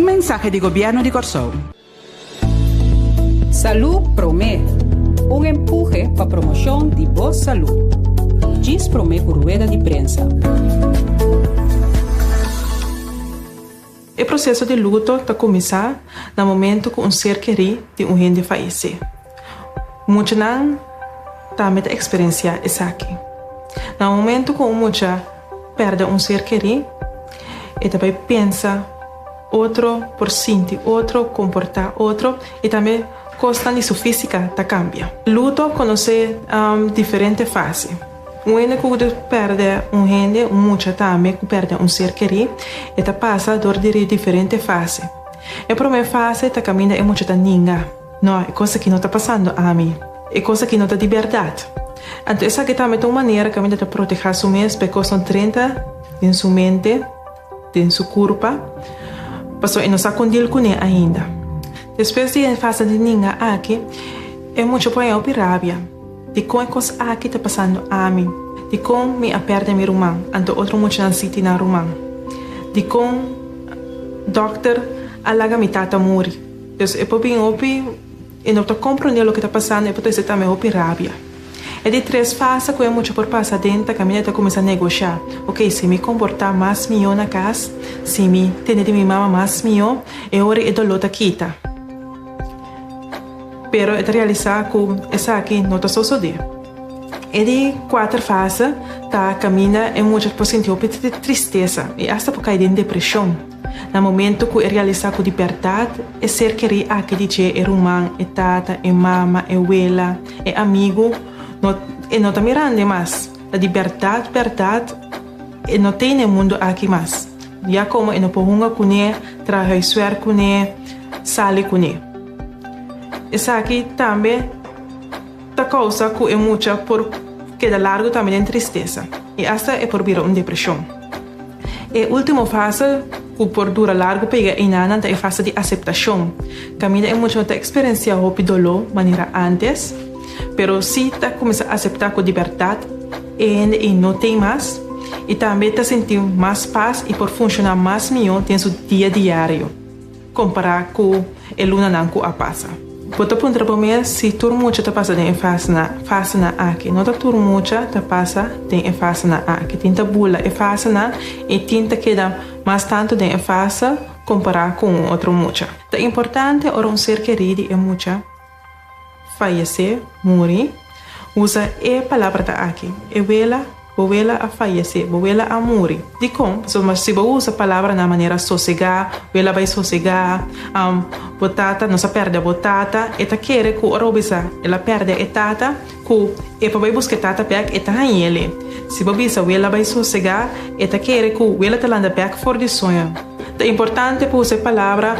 Un mensahe di Gobièrnu di Kòrsou. Salú Promé, un empuhe pa promoshon di bo salú. Djis promé ku rueda di prensa. E proseso di luto ta kuminsá na momentu ku un ser kerí di un hende fayesé. Muchanan tambe ta eksperensiá esaki. Na momentu ku un mucha pèrdè un ser kerí, e ta bai pensa otro, por sinti otro, komportá otro i tambe kosnan di su físika ta kambia. Luto konosé diferente fase. Un hende ku ta pèrdè un hende, un mucha tambe ku pèrdè un ser kerí, e ta pasa dor di diferente fase. E promé fase ta kaminda e mucha ta ninga, No, e kos aki no ta pasando ami. E kos aki no ta di bèrdat. Anto esaki tambe ta un manera kaminda ta protehá su mes pa e kos no drenta den su mente, den su kurpa, pasobra e no sa kon dil kuné ainda. Despues di e fase di ninga aki, e mucha por haña hopi rabia. Dikon e kos aki ta pasando ami? Dikon mi a pèrdè mi ruman, anto otro muchanan sí tin nan ruman? Dikon dòkter a laga mi tata muri? Dus e por bin hopi, e no ta komprondé loke ta pasando, e por trese tambe hopi rabia. E di tres fase ku e mucha por pasa aden ta kaminda e ta kuminsá negoshá, Oke, si mi komportá mas mihó na kas, si mi tende di mi mama mas mihó, e ora e doló ta kita. Pero e ta realisá ku esaki no ta sosodé. E di kuater fase ta kaminda e mucha por sinti hopi tristesa i asta por kai den depreshon na momentu ku e realisá ku di bèrdat e ser kerí aki di dje, e ruman, e tata, e mama, e wela, e amigu, no e no ta mirand'e mas. Ta di bèrdat bèrdat e no tei na e mundu aki mas, ya komo e no por hunga kuné, traha huiswèrk kuné, sali kuné. Esaki tambe ta kousa ku e mucha por keda largu tambe den tristesa i asta e por bira un depreshon. E último fase ku por dura largu pa yega einanan ta e fase di aseptashon, kaminda e mucha no ta eksperensiá hopi doló manera ántes, pero sí ta kuminsá aseptá ku di bèrdat e hende ei no tin mas i tambe ta sinti mas pas i por funshoná mas mihó den su dia diario. Kompará ku e lunanan ku a pasa. Bo ta puntra bo mes si tur mucha ta pasa den e fasenan aki. No ta tur mucha ta pasa den e fasenan aki. Tin ta bula e fasenan i tin ta keda mas tantu den e fase kompará ku un otro mucha. Ta importante ora un ser kerí di e mucha fayesé, muri, usa e palabranan aki, e wela, bo wela a fayesé, bo wela a muri. Dikon? Pasobra si bo usa palabranan manera sosegá, wela bai sosegá, bo tata, nos a pèrdè bo tata, e ta kere ku ora bo bisa el a pèrdè e tata, ku e por bai buska e tata bèk, e ta hañ'el. Si bo bisa wela bai sosegá, e ta kere ku wela ta landa bèk for di soño. Ta importante pa usa e palabra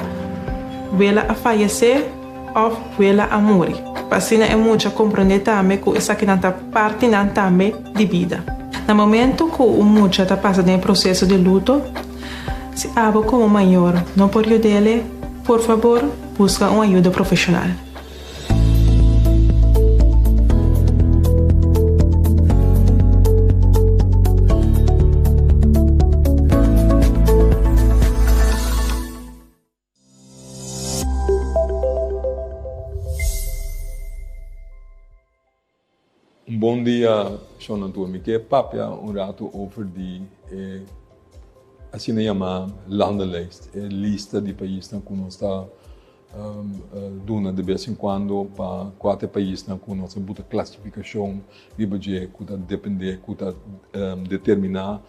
wela a fayesé. Òf wela a muri. Pa asina e mucha komprondé tambe ku esakinan ta partinan tambe di bida. Na momentu ku un mucha ta pasa den e proseso di luto, si abo komo mayor no por yud'el, por fabor buska un ayuda profeshonal. Un bon dia shonnan tur. Mi ke papia un ratu over di e asina yama landenlijst, e lista di paisnan ku nos ta duna de bes en kuando pa kua ta e paisnan ku nos a buta klasifikashon riba dje ku ta depende, ku ta determiná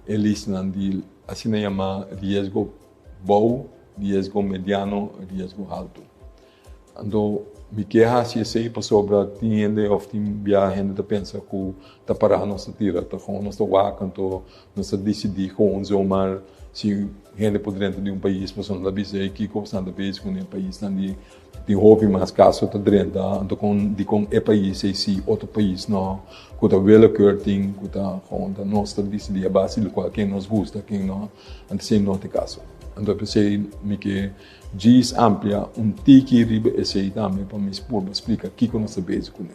e listanan di asina yama riesgo Bou, riesgo mediano, riesgo haltu. Anto mi ke hasi esei pasobra tin hende òf tin bia hende ta pensa ku ta pará nos ta tira, ta kon nos ta wak anto nos ta disidí kon zomaar si hende por drenta di un pais pasobra nan ta bisa ei kiko esnan ta bezig ku e paisnan di Tin hopi mas kaso ta drenta, anto kon dikon e pais ei si, otro pais no, ku ta willekeur tin, ku ta gewoon ta nos ta disidí a base di lokual ken nos gusta, ken no, anto esei no ta e kaso. Anto p'esei mi ke djis amplia un tiki riba esei tambe pa mi purba splika kiko nos ta bezig kuné.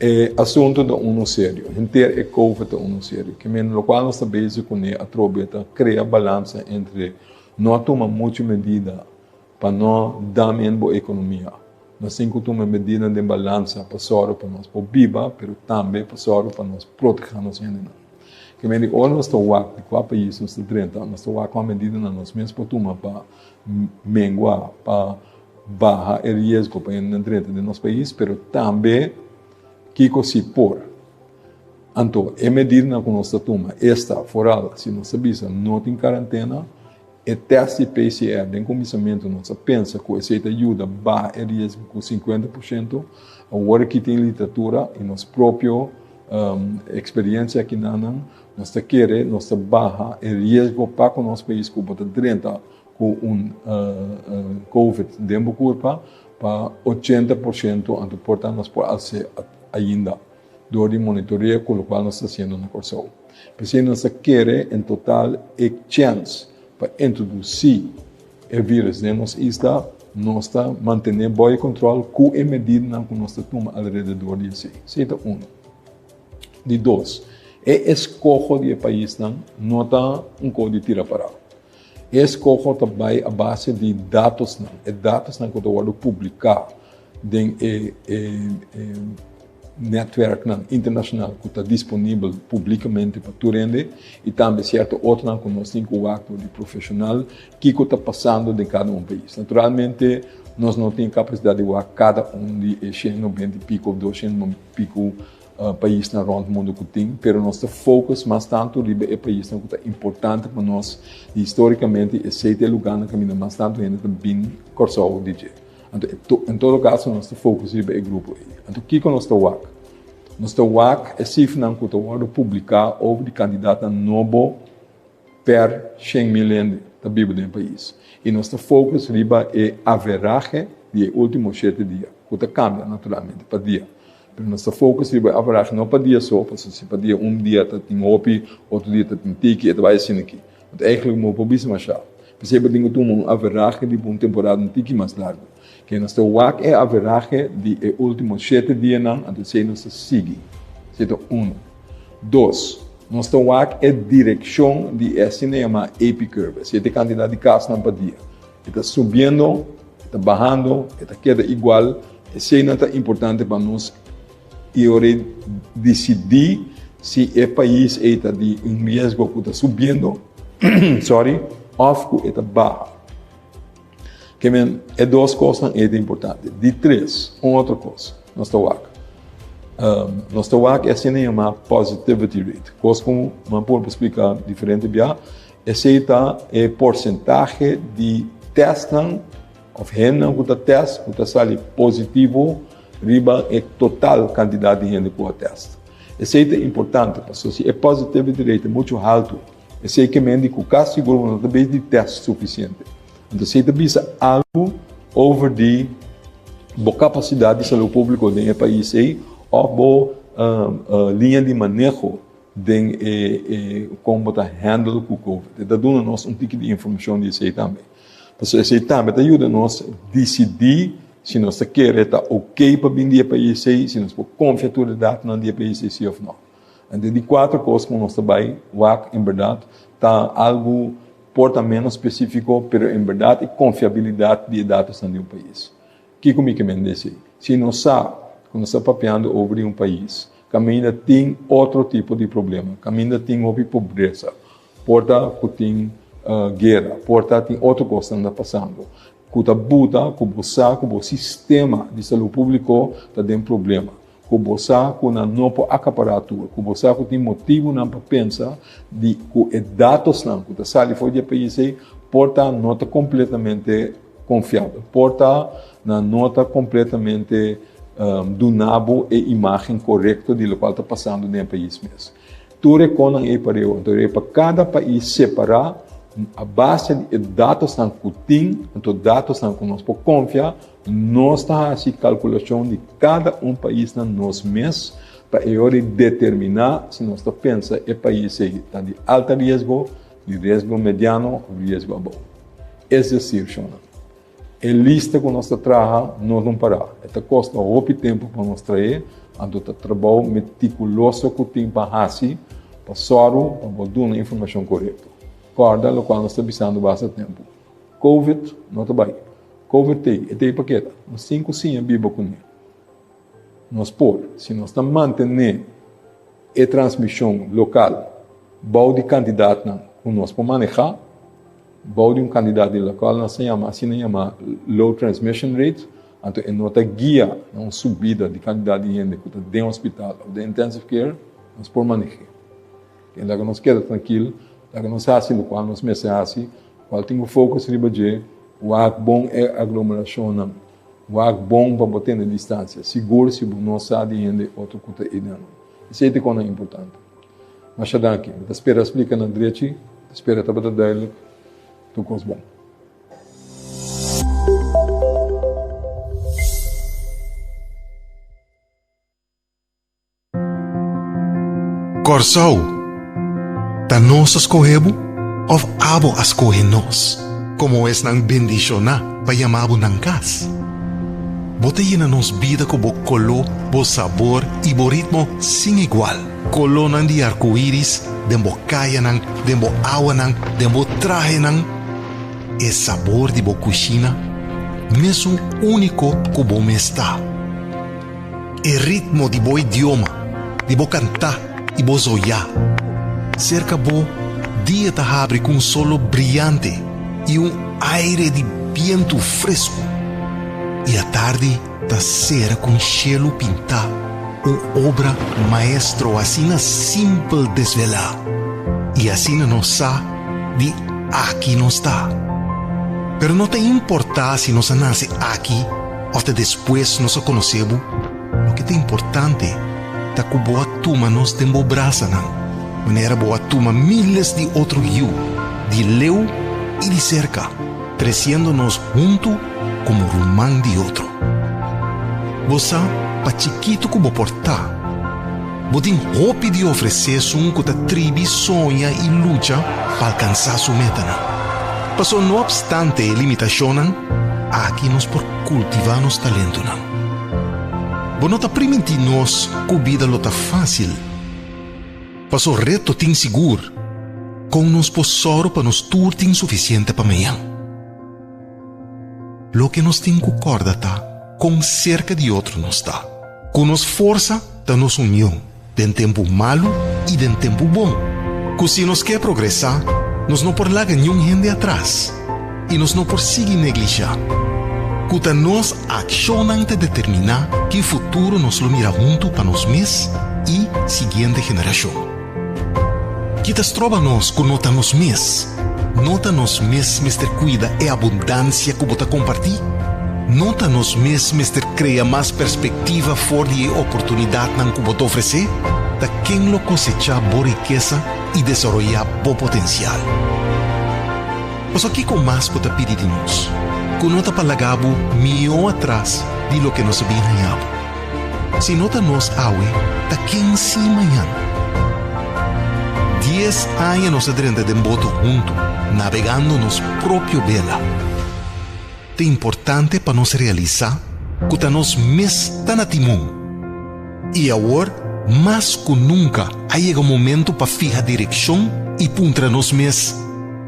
E asuntu ta unu serio, henter e covid ta unu serio, ke men lokual nos ta bezig kuné atrobe ta krea balansa entre. No a tuma muchu medida pa no damia bo ekonomia. Nos tin ku tuma medida den balansa pa sòru pa nos por biba, pero tambe pa sòru pa nos protehá nos hendenan. Ke mende ora nos ta wak di kua pais nos ta drenta, nos ta wak kua medidanan nos mes por tuma pa mengua, pa baha e riesgo pa hendenan drenta den nos pais, pero tambe kiko si por. Anto, e medidanan ku nos ta tuma, esta, foral si nos ta bisa no tin karantena, e tèst di PCR den kuminsamentu nos a pensa ku esei ta yuda baha e riesgo ku 50%, awor aki tin literatura i nos propio eksperensia akinanan, nos ta kere nos ta baha e riesgo pa ku nos pais ku bo ta drenta ku un covid den bo kurpa pa 80%, anto por ta nos por hasi ainda. Dor di monitorea ku lokual nos ta hasiendo na Kòrsou. P'esei nos ta kere en total e chèns pa introdusí e vírus den nos isla, nos ta mantené bou e kòntròl ku e medidanan ku nos ta tuma alrededor di esei. Esei ta unu. Di dos, e eskoho di e paisnan no ta un kos di tira pará. E eskoho ta bai a base di datosnan, e datosnan ku ta wòrdu publiká den e netwerknan internashonal ku ta disponibel publikamente pa tur hende i tambe sierto otronan ku nos tin ku wak dor di profeshonal kiko ta pasando den kada un pais. Naturalmente nos no tin kapasidat di wak kada un di e 190 i piko of 200 piko paisnan rònt mundu ku tin, pero nos ta focus mas tantu riba e paisnan ku ta importante pa nos i histórikamente esei ta e lugánan kaminda mas tantu hende ta bin Kòrsou di dje. Anto en todo kaso nos ta focus riba e grupo ei. Anto kiko nos ta wak? Nos ta wak e sifranan ku ta wòrdu publiká over di kandidatnan nobo per 100.000 hende ta biba den e pais. I nos ta focus riba e averahe di e último shete dia, ku ta kambia naturalmente pa dia. Pero nos ta focus riba e averahe no pa dia so, pasobra si pa dia un dia ta tin hopi, otro dia ta tin tiki, e ta bai asina aki. Want eigenlijk mo por bisa masha. P'esei bo tin ku tuma un averahe di un temporada un tiki mas largu. Ke nos ta wak e averahe di e último shete dianan, anto esei nos ta sigui. Esei ta unu. Dos, nos ta wak e direkshon di e asina yamá AP curve. Esei ta e kantidat di kasnan pa dia. E ta subiendo, e ta bahando, e ta keda igual. Eseinan ta importante pa nos i ora e disidí si e pais ei ta di un riesgo ku ta subiendo, sorry, òf ku e ta baha. Ke men e dos kosnan ei ta importante. Di tres, un otro kos nos ta wak. Nos ta wak e asina yamá positivity rate. Kos ku mi a por splika diferente bia, esei ta e porsentahe di tèstnan Of hendenan ku ta tèst ku ta sali positivo riba e total kantidat di hende ku a tèst. Esei ta importante pasobra si e positivity rate ta muchu haltu, esei ke men di ku kasi sigur bo no ta bes di tèst sufisiente. Anto esei ta bisa algu over di bo kapasidat di salú públiko den e pais ei òf bo liña di maneho den e kon bo ta handle ku covid. E ta duna nos un tiki di informashon di esei tambe. Pasobra esei tambe ta yuda nos disidí si nos ta kere ta oké pa bin di e pais ei, si nos por konfia tur e datonan di e pais ei si òf nò. Anto di kuater kos ku nos ta bai wak en bèrdat ta algu por ta ménos spesífiko, pero en bèrdat e konfiabilidat di e datosnan di un pais. Kiko mi ke mende esei? Si nos sa ku nos ta papiando over di un pais kaminda tin otro tipo di problema, kaminda tin hopi pobresa, Por ta ku tin guera, por ta tin otro kosnan ta pasando ku ta buta ku bo sa ku bo sistema di salú públiko ta den problema, ku bo sa ku nan no por akapará tur, ku bo sa ku tin motibunan pa pensa di ku e datosnan ku ta sali for di e pais ei por ta no ta kompletamente konfiabel, por ta nan no ta kompletamente duna bo e imágen korekto di lokual ta pasando den e pais mes. Tur e konan ei pareu, anto e pa kada pais separá a base di e datosnan ku tin, anto datosnan ku nos por konfia, nos ta hasi kalkulashon di kada un paisnan nos mes pa e ora di determiná si nos ta pensa e pais ei ta di alta riesgo, di riesgo mediano òf riesgo abou. Es desir, shonnan. E lista ku nos ta traha no ta un pará. E ta kosta hopi tempu pa nos traé, anto ta trabou metikuloso ku tin pa hasi pa sòru pa bo duna informashon korekto. Kòrda lokual nos ta bisando basta tempu. Covid no ta bai. Covid t'ei, e t'ei pa keda. Nos tin ku siña biba kuné. Nos por, si nos ta mantené e transmishon lokal bou di kantidatnan ku nos por manehá, bou di un kantidat di lokual nos ta yama asina yamá low transmission rate, anto e no ta guia na un subida di kantidat di hende ku ta den hospital òf den intensive care, nos por maneh'é. E laga nos keda trankil, laga nos hasi lokual nos mester hasi, kual tin ku focus riba dje, wak bon e aglomerashonnan, wak bon pa bo tene distansia, sigur si bo no sa di hende otro ku ta einan. Esei ta kosnan importante. Masha danki. Mi ta spera splika na drechi, ta spera tabata duidelijk. Tur kos bon. Kòrsou, ta nos a skohe bo òf abo a skohe nos komo esnan bendishoná pa yama bo nan kas? Bo ta yena nos bida ku bo koló, bo sabor i bo ritmo sin igual. Kolónan di arkoiris den bo kayanan, den bo awanan, den bo trahenan. E sabor di bo kushina, mesun úniko ku bo mes ta. E ritmo di bo idioma, di bo kantá i bo zoyá. Serka bo, dia ta habri ku un solo briante i un aire di bientu fresku. I atardi ta sera ku un shelu pintá, un obra maestro asina simpel desvelá. I asina nos sa di aki nos ta. Pero no ta importá si nos a nase aki Of ta despues nos a konosé bo? Loke ta importante ta ku bo a tuma nos den bo brasanan, manera bo a tuma míles di otro yu, di leu i di serka, tresiendo nos huntu komo ruman di otro. Bo sa, pa chikitu ku bo por ta, bo tin hopi di ofresé esun ku ta tribi soña i lucha pa alkansá su metanan. Pasobra no opstante e limitashonnan, aki nos por kultivá nos talentonan. Bo no ta primintí nos ku bida lo ta fásil. Pasobra reto tin sigur, kon nos por sòru pa nos tur tin sufisiente pa mañan? Loke nos tin ku kòrda ta kon serka di otro nos ta. Ku nos forsa ta nos union den tempu malu i den tempu bon. Ku si nos ke progresá, nos no por laga niun hende atras i nos no por sigui neglishá. Ku ta nos akshonnan ta determiná ki futuro nos lo mira huntu pa nos mes i siguiente generashon. Ki ta stroba nos ku no ta nos mes? No ta nos mes mester kuida e abundansia ku bo ta kompartí? No ta nos mes mester krea mas perspektiva for di e oportunidatnan ku bo ta ofresé? Ta ken lo kosechá bo rikesa i desaroyá bo potensial? Pasobra kiko mas bo ta pidi di nos ku no ta pa laga bo mihó atras di loke nos a bin haña bo? Si no ta nos awe, ta ken si mañan? Dies aña nos a drenta den boto huntu, nabegando nos propio bela. Ta importante pa nos realisá ku ta nos mes ta na timon. I awor, mas ku nunka, a yega momentu pa fiha direkshon i puntra nos mes,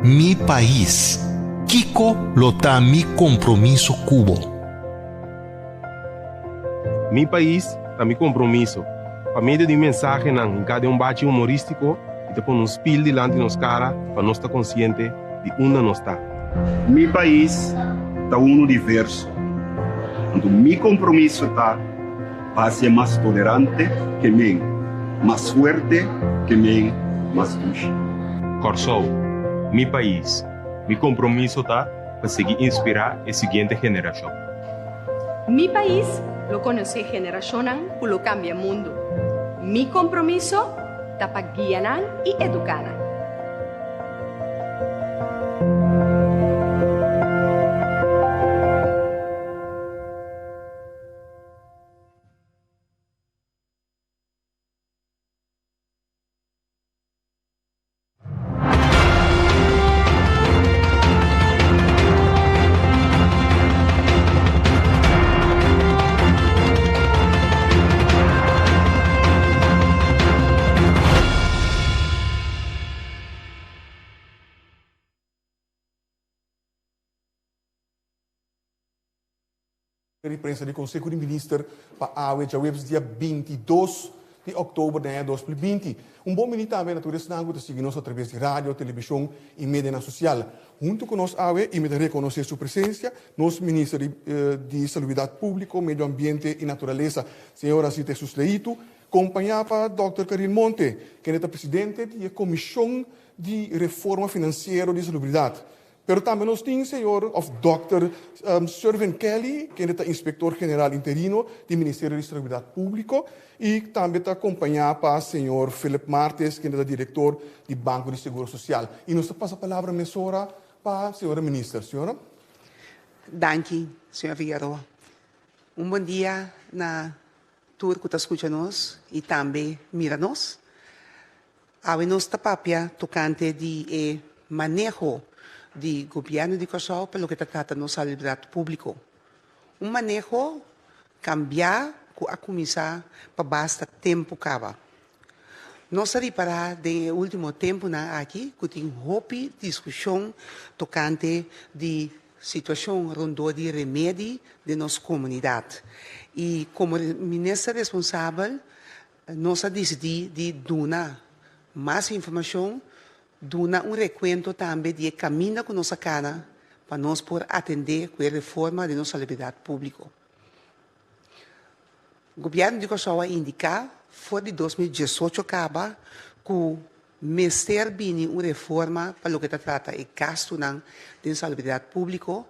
Mi pais, kiko lo ta mi kompromiso ku bo? Mi pais ta mi kompromiso. Pa medio di mensahenan hinká den un bachi humorístiko i ta pone un spil dilanti nos kara pa nos ta konsiente di unda nos ta. Mi pais ta unu diverso, anto mi kompromiso ta pa hasié mas tolerante ke men, mas fuerte ke men, mas dushi. Kòrsou, mi pais, mi kompromiso ta pa sigui inspirá e siguiente generashon. Mi pais lo konosé generashonnan ku lo kambia mundu. Mi kompromiso ta pa guia nan i eduká nan. Di prensa di Konseho di Minister pa awe djaweps dia 22 di òktober den aña 2020. Un bon bini tambe na tur esnan ku ta sigui nos atraves di radio, televishon i medianan sosial. Huntu ku nos awe i mi ta rekonosé su presensia, nos Minister di di Salubridat Públiko, Medio Ambiente i Naturalesa, señor Asita Jesus Leito, kompañá pa dòkter Caril Monte, kende ta presidente di e Komishon di Reforma Finansiero di Salubridat. Pero tambe nos tin señor of dòkter Servin Kelly, kende ta Inspektor General Interino di Ministerio di Salubridat Públiko i tambe ta kompañá pa señor Philip Martes, kende ta Direktor di Banko di Seguro Sosial. I nos ta pasa palabra mesora pa señora Minister. Señora. Danki, señor Figueroa. Un bon dia na tur ku ta skucha nos i tambe mira nos. Awe nos ta papia tokante di e maneho di Gobièrnu di Kòrsou pa loke ta trata nos salubridat públiko. Un maneho kambiá ku a kuminsá pa basta tempu kaba. Nos a ripará den e último tempunan aki ku tin hopi diskushon tokante di situashon rondó di remedi den nos komunidat. I komo minister responsabel Nos a disidí di duna mas informashon, duna un rekuento tambe di e kaminda ku nos a kana pa nos por atendé ku e reforma den nos salubridat públiko. Gobièrnu di Kòrsou a indiká for di 2018 kaba ku mester bini un reforma pa loke ta trata e gastunan den salubridat públiko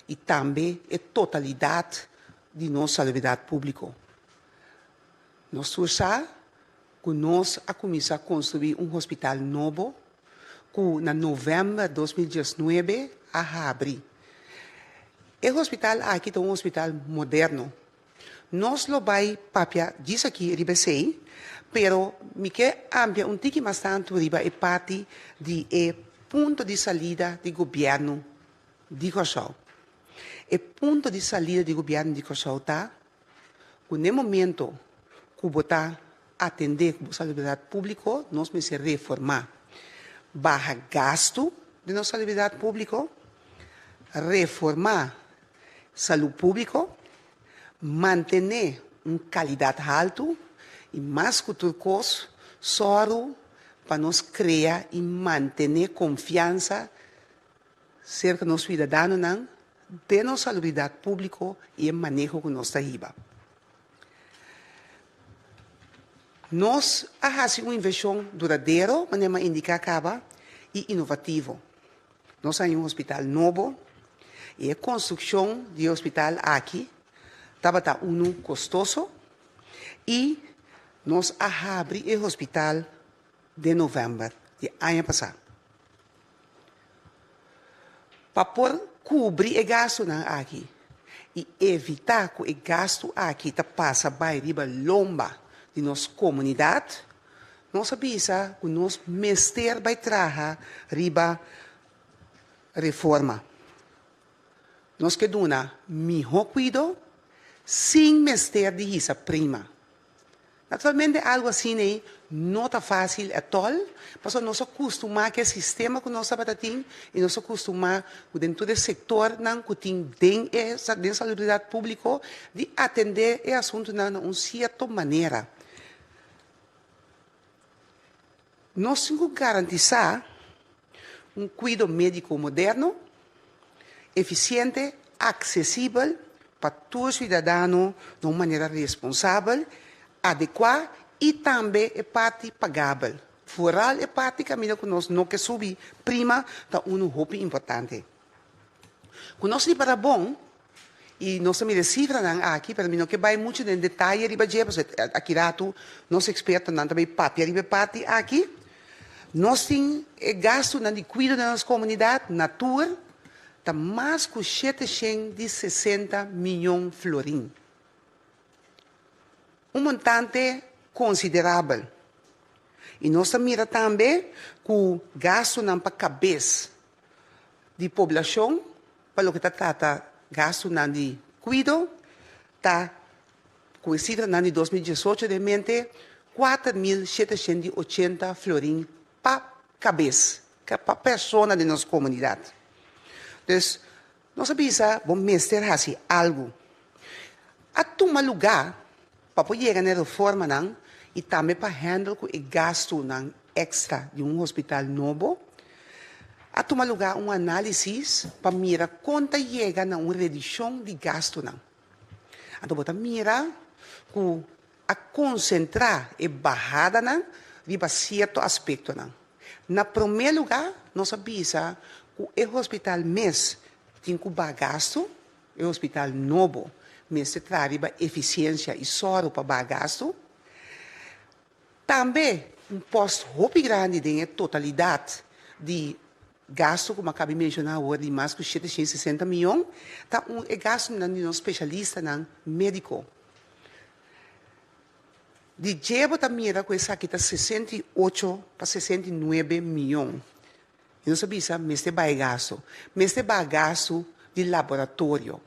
i tambe e totalidat di nos salubridat públiko. Nos tur sa ku nos a kuminsá konstruí un hospital nobo ku na novèmber 2019 a habri. E hospital aki ta un hospital moderno. Nos lo bai papia djis aki riba esei, pero mi ke amplia un tiki mas tantu riba e parti di e punto di salida di gobièrnu di Kòrsou. E punto di salida di gobièrnu di Kòrsou ta ku n'e momento ku bo ta atendé ku bo salubridat públiko, nos mester reformá, baha gastu di nos salubridat públiko, reformá salú públiko, mantené un kalidat haltu i mas ku tur kos sòru pa nos krea i mantené konfiansa serka nos suidadanonan den nos salubridat públiko i e maneho ku nos ta hiba. Nos a hasi un invershon duradero, manera mi a indiká kaba, i inovativo. Nos a haña un hospital nobo i e konstrukshon di e hospital aki tabata unu kostoso i nos a habri e hospital den novèmber di aña pasá. Pa por kubri e gastunan aki i evitá ku e gastu aki ta pasa bai riba lomba di nos komunidat, nos a bisa ku nos mester bai traha riba reforma. Nos ke duna mihó kuido sin mester di hisa prima. Naturalmente algo asina ei no ta fácil atòl, pasobra nos a kustumá ku e sistema ku nos tabata tin i nos a kustumá ku den tur e sektornan ku tin den e den salubridat públiko di atendé e asuntunan na un sierto manera. Nos tin ku garantisá un kuido médiko moderno, efisiente, aksesibel pa tur siudadano na un manera responsabel, adekuá i tambe e parti pagabel. Foral e parti kaminda ku nos no ke subi prima ta unu hopi importante. Ku nos ripará bon, I nos ta mira e sifranan aki, pero mi no ke bai muchu den detaye riba dje, pasobra aki ratu nos ekspertonan ta bai papia riba e parti aki. Nos tin e gastunan di kuido den nos komunidat na tur ta mas ku 760 miyon florin. Un montante konsiderabel. I nos ta mira tambe ku gastunan pa kabes di poblashon Pa loke ta trata gastunan di kuido, ta ku e sifranan di 2018 den mente, 4780 florin pa kabes, pa persona den nos komunidat. Dus, nos a bisa bo mester hasi algu. A tuma lugá pa por yega na e reformanan i tambe pa handle ku e gastunan èkstra di un hospital nobo. A tuma lugá un análisis pa mira kon ta yega na un redukshon di gastunan. Anto bo ta mira ku a konsentrá e bahadanan riba sierto aspektonan. Na promé lugá nos a bisa ku e hospital mes tin ku baha gastu, e hospital nobo mester traha riba efisiensia i sòru pa baha gastu. Tambe un pòst hopi grandi den e totalidat di gastu ku mi a kabi menshoná awor di mas ku 760 mion ta un e gastunan di nos spesialistanan médiko. Di dje bo ta mira ku esaki ta 68 pa 69 mion. I nos a bisa mester baha e gastu. Mester baha gastu di laboratorio.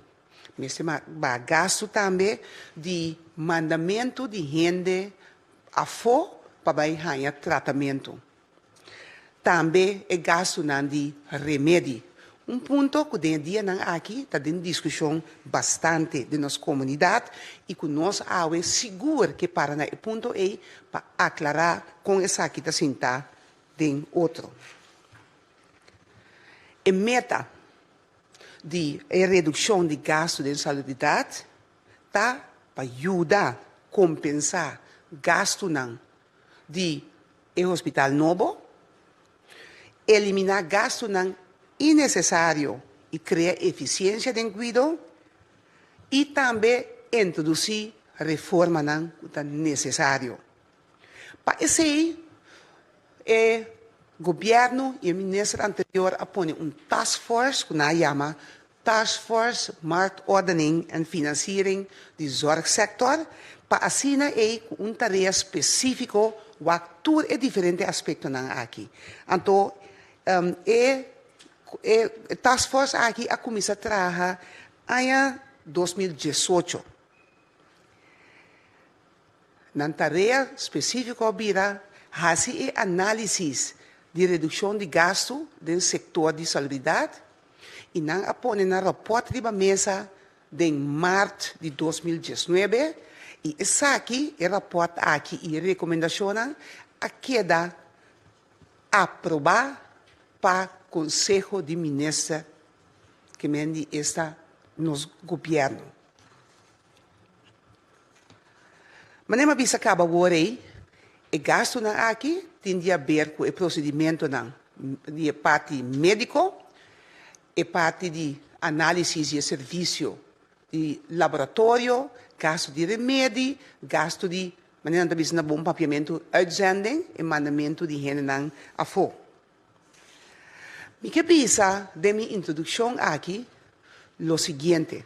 Mester baha gastu tambe di mandamentu di hende afó pa bai haña tratamentu. Tambe e gastunan di remedi. Un punto ku den e dianan aki ta den diskushon bastante den nos komunidat i ku nos awe sigur ke para na e punto ei pa aklará kon esaki ta sintá den otro. E meta di e redukshon di gastu den salubridat ta pa yuda kompensá gastunan di e hospital nobo, eliminá gastunan innesesario i krea efisiensia den kuido i tambe introdusí reformanan ku ta nesesario. Pa esei e gobièrnu i e minister anterior a pone un task force ku nan a yama Task Force Marktordening en Financiering di Zorgsector pa asina ei ku un tarea spesífiko wak tur e diferente aspektonan aki. Anto e e task force aki a kuminsá traha aña 2018. Nan tarea spesífiko a bira hasi e análisis di redukshon di gastu den sektor di salubridat i nan a pone nan rapòrt riba mesa den mart di 2019 i esaki, e rapòrt aki i e rekomendashonnan a keda aprobá pa Konseho di Minister, ke men di esta nos gobièrnu. Manera mi a bisa kaba awor ei, e gastunan aki tin di haber ku e prosedimentonan di e parti médiko, e parti di análisis di e servisio di laboratorio, gastu di remedi, gastu di, manera nan ta bisa na bon papiamentu, uitzending, e mandamentu di hendenan afó. Mi ke bisa den mi introdukshon aki lo siguiente.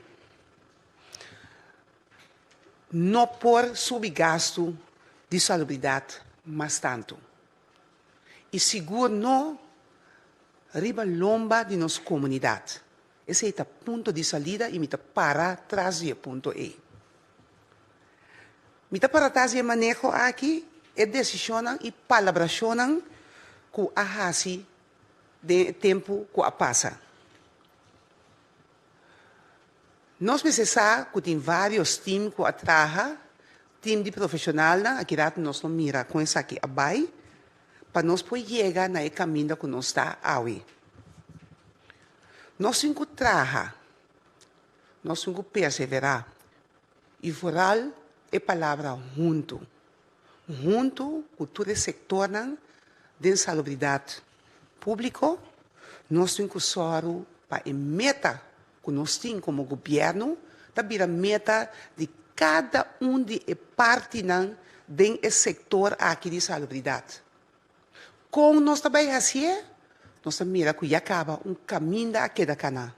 No por subi gastu di salubridat mas tantu i sigur no riba lomba di nos komunidat. Esei ta punto di salida i mi ta para tras di e punto ei. Mi ta para tras di e maneho aki, e desishonnan i palabrashonnan ku a hasi den e tempu ku a pasa. Nos mester sa ku tin vários tim ku a traha, tim di profeshonalnan, akirat nos lo mira kon esaki a bai, pa nos por yega na e kaminda ku nos ta awe. Nos tin ku traha, nos tin ku perseverá i vooral e palabra huntu. Huntu ku tur e sektornan den salubridat públiko, nos tin ku sòru pa e meta ku nos tin komo gobièrnu ta bira meta di kada un di e partinan den e sektor aki di salubridat. Kon nos ta bai hasié? Nos ta mira ku ya kaba un kaminda a keda kaná.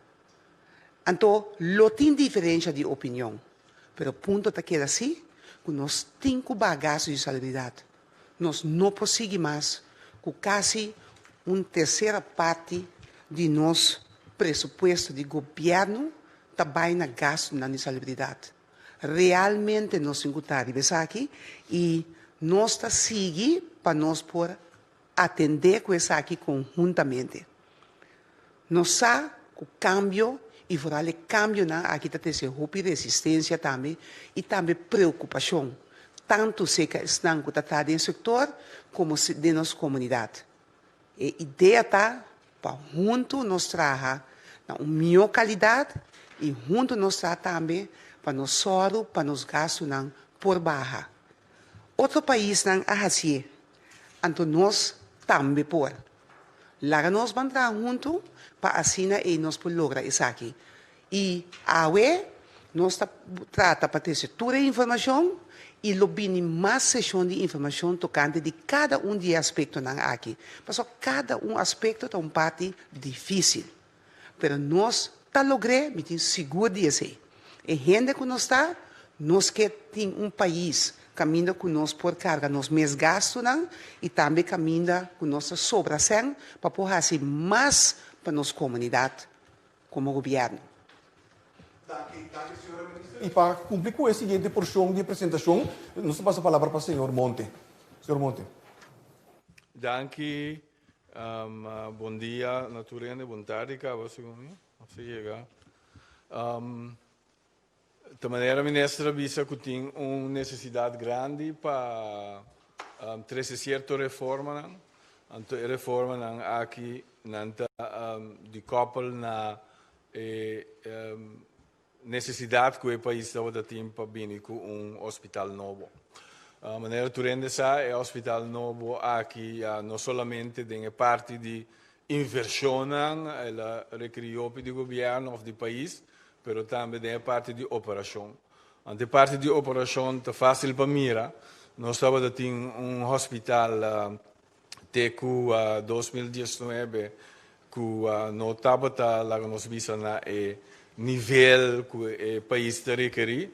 Anto lo tin diferensha di opinion, pero punto ta keda si ku nos tin ku baha gastu di salubridat. Nos no por sigui mas ku kasi un tersera parti di nos presupuesto di gobièrnu ta bai na gastunan di salubridat. Realmente nos tin ku ta riba esaki i nos ta sigui pa nos por atendé ku esaki konhuntamente. Nos sa ku kambio I vooral e kambionan aki ta trese hopi resistensia tambe i tambe preokupashon, tantu serka esnan ku ta traha den e sektor komo den nos komunidat. E idea ta pa huntu nos traha na un mihó kalidat i huntu nos traha tambe pa nos sòru pa nos gastunan por baha. Otro paisnan a hasié, anto nos tambe por. Laga nos ban traha huntu pa asina ei nos por logra esaki. I awe nos ta trata pa trese tur e informashon i lo bini mas seshon di informashon tokante di kada un di e aspektonan aki. Pasobra kada un aspekto ta un parti difísil. Pero nos ta logr'é, mi tin sigur di esei. E hende ku nos ta, nos ke tin un pais kaminda ku nos por karga nos mes gastunan i tambe kaminda ku nos ta sobra sèn pa por hasi mas pa nos komunidat komo gobièrnu. Danki, danki señora minister. I pa kumpli ku e siguiente porshon di e presentashon, nos ta pasa palabra pa señor Monte. Señor Monte. Danki, bon dia na tur hende, bon tardi kaba segun mi, nos a yega. Ta manera minister a bisa ku tin un nesesidat grandi pa trese sierto reformanan, anto e reformanan aki nan ta di koppel na e nesesidat ku e pais tabata tin pa bini ku un hospital nobo. Manera tur hende sa e hospital nobo aki ya no solamente den e parti di invershonnan el a rekerí hopi di gobièrnu òf di pais, pero tambe den e parti di operashon. Anto e parti di operashon ta fásil pa mira. Nos tabata tin un hospital te ku 2019 ku no tabata, laga nos bisa, na e nivel ku e pais ta rekerí.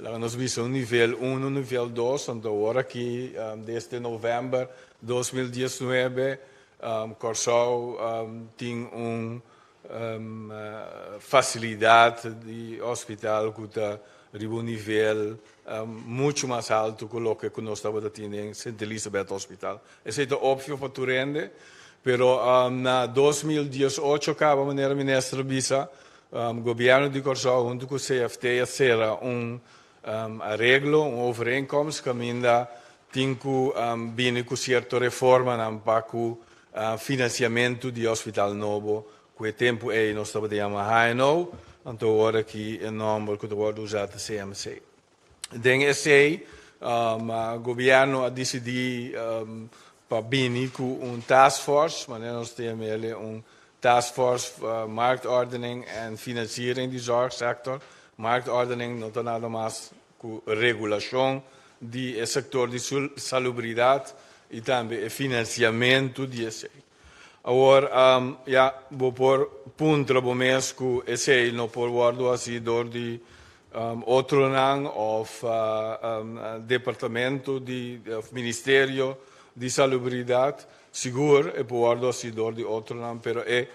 Laga nos bisa un nivel uno, nivel dos, anto awor aki desde novèmber 2019 Kòrsou tin un Facilidad di hospital cu ta riba un nivel mucho mas halto cu loke cu nos tabata tin den Sint Elisabeth Hospital. Esey ta obvio pa tur hende, pero na 2018 caba manera Minister a bisa, Gobierno di Corsou hunto cu CFT a cera un areglo, un overeenkomst caminda tin cu bini cu cierto reformanan pa cu Financiamentu di hospital nobo, cu e tempu ey nos tabata yama HNO, anto awor aki e nomber cu ta wordo usa ta CMC. Den esey, gobierno a dicidi pa bini cu un task force, manera nos ta yama el, un task force marktordening en financiering di zorgsector. Marktordening no ta nada mas Ku regulashon di e sektor di salubridad i tambe e finansiamentu di esei. Awor, ya, bo por puntra bo mes ku esei no por wòrdu hasi dor di otronan òf departamento di òf ministerio di salubridat. Sigur e por wòrdu hasi dor di otronan, pero e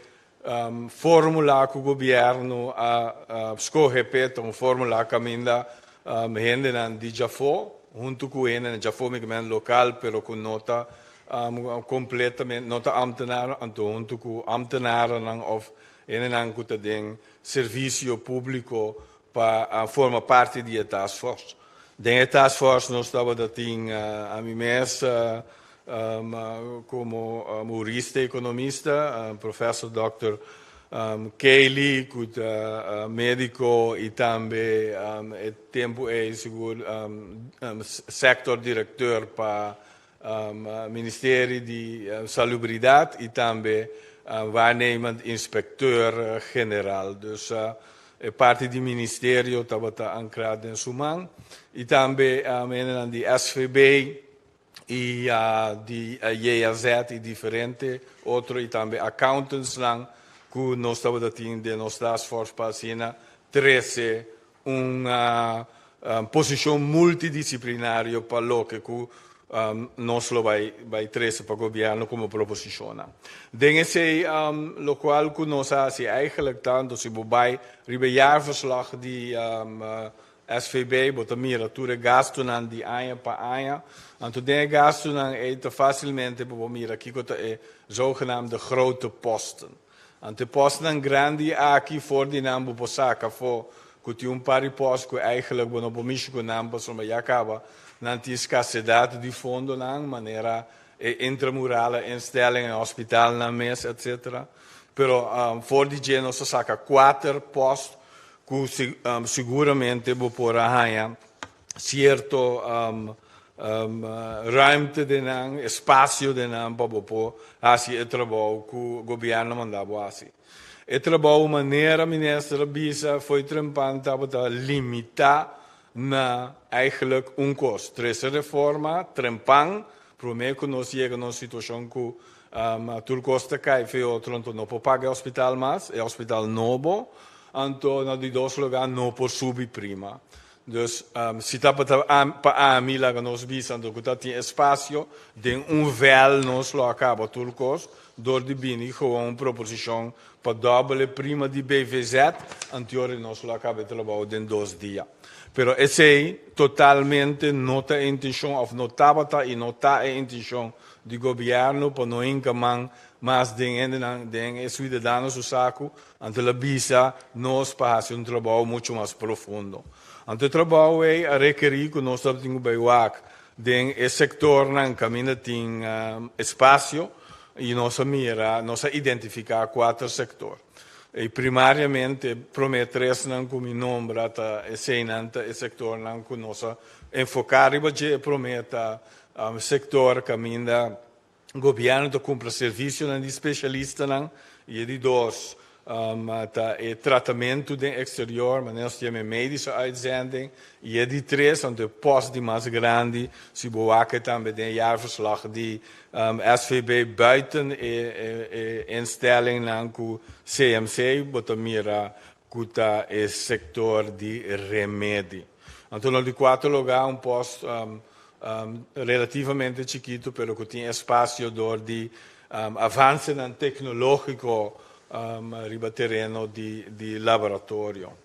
Formula ku gobièrnu a skohe p'e ta un formula kaminda hendenan di djafó huntu ku hendenan djafó mi ke men lokal pero ku no ta kompletamente no ta ámtenar anto huntu ku ámtenarnan òf hendenan ku ta den servisio públiko pa forma parti di e task force. Den e task force nos tabata tin ami mes komo hurista ekonomista, Professor Dòkter Kaylee ku ta médiko i tambe e tempu ei sigur sector directeur pa Ministerie di Salubridat i tambe waarnemend inspecteur generaal. Dus e parti di ministerio tabata ankrá den su man. I tambe hendenan di SVB i di JAZ i diferente otro i tambe accountantsnan ku nos tabata tin den nos taskforce pa asina trese Un posishon multidisiplinario pa loke ku nos lo bai bai trese pa gobièrnu komo proposishonnan. Den esei lokual ku nos a hasi eigentlik ta, anto si bo bai riba e jaarverslag di SVB bo ta mira tur e gastunan di aña pa aña. Anto den e gastunan ei ta fásilmente pa bo mira kiko ta e zogenaamde grote posten. Anto e pòstnan grandi aki for di nan bo por saka afó ku tin un par di pòst ku eigenlijk bo no por mishi ku nan pasobra ya kaba nan tin skarsedat di fondonan manera e intramurale instelling e hospitalnan mes etc. Pero for di dje nos a saka kuater pòst ku siguramente bo por a haña sierto ruimte den nan, espasio den nan pa bo por hasi e trabou ku gobièrnu manda bo hasi. E trabou manera minister a bisa fo'i trempan tabata limitá na eigenlijk un kos, trese reforma trempan promé ku nos yega na un situashon ku tur kos ta kai fei otro anto no por paga e hospital mas, e hospital nobo, anto na di dos lugá no por subi prima. Dus si tabata pa ami laga nos bisa anto ku ta tin espasio den un vèl nos lo a kaba tur kos dor di bini gewoon un proposishon pa dòbel e prima di BVZ antior i nos lo a kaba e trabou den dos dia. Pero esei totalmente no ta e intenshon òf no tabata i no ta e intenshon di gobièrnu pa no hinka man mas den hendenan den e suidadano su saku. Anto el a bisa nos pa hasi un trabou muchu mas profundo. Anto e trabou ei a rekerí ku nos tabatin ku bai wak den e sektornan kaminda tin espasio i nos a mira, nos a identifiká kuater sektor. I primariamente promé tresnan ku mi nombra ta eseinan ta e sektornan ku nos a enfoká riba dje. E promé ta sektor kaminda Gobièrnu ta kumpra servisionan di spesialistanan i e di dos ta e tratamentu den eksterior, manera nos ta yama e medische uitzending, i e di tres, anto e pòst di mas grandi, si bo wak e tambe den e jaarverslag di SVB buiten e instellingnan ku CMC, bo ta mira ku ta e sektor di remedi. Anto na di kuater lugá un pòst relativamente chikitu pero ku tin espasio dor di avansenan teknológiko riba tereno di laboratorio.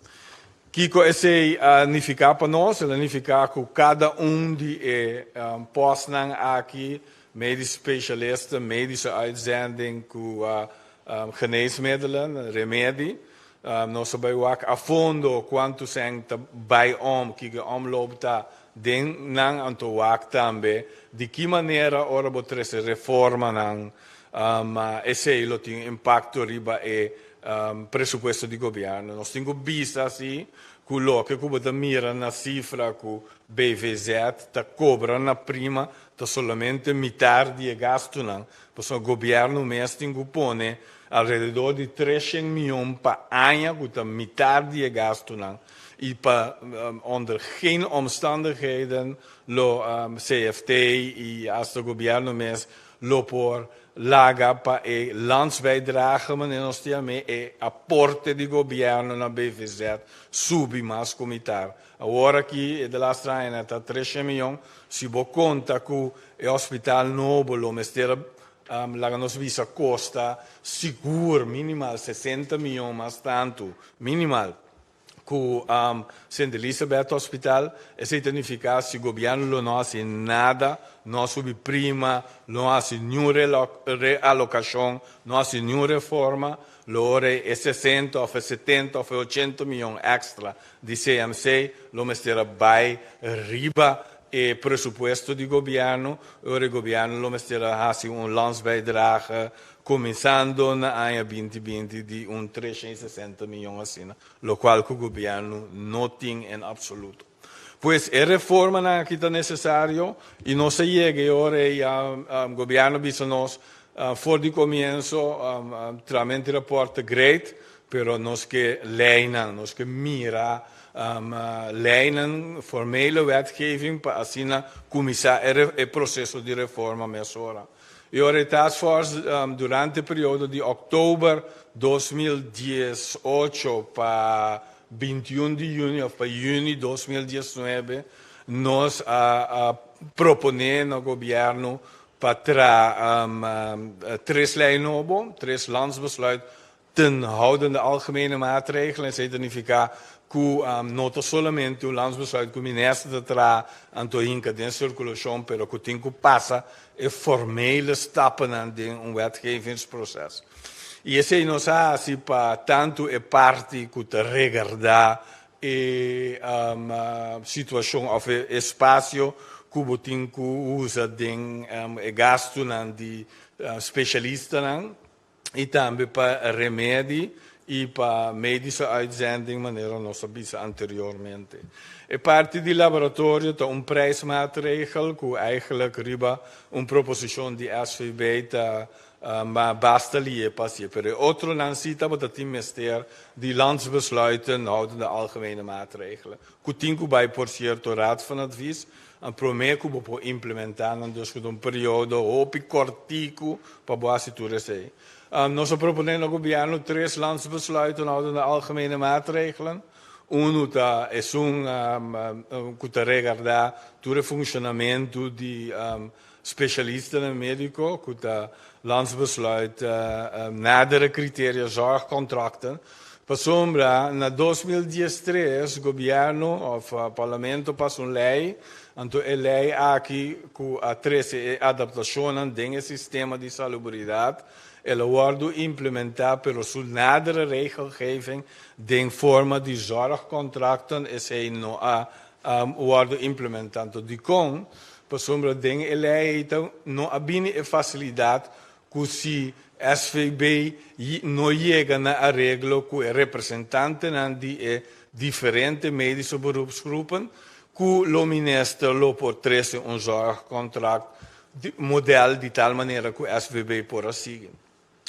Kiko esei a nifiká pa nos? El a nifiká ku kada un di e pòstnan aki, medisch specialisten, medische uitzending ku geneesmiddelen, remedi, nos a bai wak a fondo kuantu sèn ta bai om, kiko e omloop ta Den nan anto wak tambe di ki manera ora bo trese reformanan esei lo tin impakto riba e presupuesto di gobièrnu. Nos tin ku bisa si ku loke ku bo ta mira na sifra ku BVZ ta kobra na prima ta solamente mitar di e gastunan, pasobra gobièrnu mes tin ku pone alrededor di treshen mion pa aña ku ta mitar di e gastunan. I pa onder geen omstandigheden lo CFT i hasta gobierno mes lo por laga pa e landsbijdrage, manera nos ta yam'é, e aporte di gobierno na BVZ subi mas ku mitar. Awor aki e de laatste añanan ta treshen miyon, si bo konta ku e hospital nobo lo mester laga nos bisa kosta sigur minimal sesenta miyon mas tantu, minimal. Ku Sint Elisabeth Hospital, esei ta nifiká si gobièrnu lo no hasi nada, no a subi prima, no a hasi niun realokashon, no a hasi niun reforma, lo ora e sesenta òf e setenta òf e ochenta mion èkstra di CMC lo mester a bai riba e presupuesto di gobièrnu, e ora e gobièrnu lo mester a hasi un landsbijdrage Kuminsando na aña 2020 di un 360 miyon asina, lokual ku gobièrnu no tin en apsoluto. Pues e reformanan aki ta nesesario i nos a yega e ora ei ya gobièrnu a bisa nos for di komienso tramente rapòrt ta great, pero nos ke leinan, nos ke mira leinan, formele wetgeving pa asina kuminsá e proseso di reforma mesora. E ora e task force durante e periodo di oktober 2018 pa 21 di yüni òf pa yüni 2019 nos a proponé na gobièrnu pa traha tres lei nobo, tres landsbesluit Ten houdende algemene maatregelen, esei ta nifiká ku no ta solamente un landsbesluit ku minister ta traha anto hinka den sirkulashon, pero ku tin ku pasa e formele stappennan den un wetgevingsproces. I esei nos a hasi pa tantu e parti ku ta regardá e situashon òf e espasio ku bo tin ku usa den e gastunan di spesialistanan i tambe pa remedi i pa medische uitzending manera nos a bisa anteriormente. E parti di laboratorio ta un prijsmaatregel ku eigenlijk riba un proposishon di SVB ta Ma basta lié pa hacié. Pero e otronan sí tabata tin mester di landsbesluiten houdende algemene maatregelen, cu tin cu bay por cierto Raad van Advies, prome cu bo por implementa nan, dus cu ta un periodo hopi cortico pa bo haci tur esey. Nos a propone na gobierno tres landsbesluiten houdende algemene maatregelen. Uno ta esun cu ta regarda tur e funcionamento di Specialistanan medico cu ta Landsbesluit nadere criteria zorgcontracten pasobra na 2013 gobierno of parlamento pasa un ley anto e ley aki cu a trece e adaptacionnan den e sistema di salubridad el a wordo implementa pero su nadere regelgeving den forma di zorgcontracten esey no a wordo implementa. Anto dicon? Pasobra den e ley ei ta no a bini e facilidad cu si SVB no yega na areglo cu e representantenan di e diferente medische beroepsgroepen cu lo minister lo por trece un zorgcontract model di tal manera cu SVB por a sigui.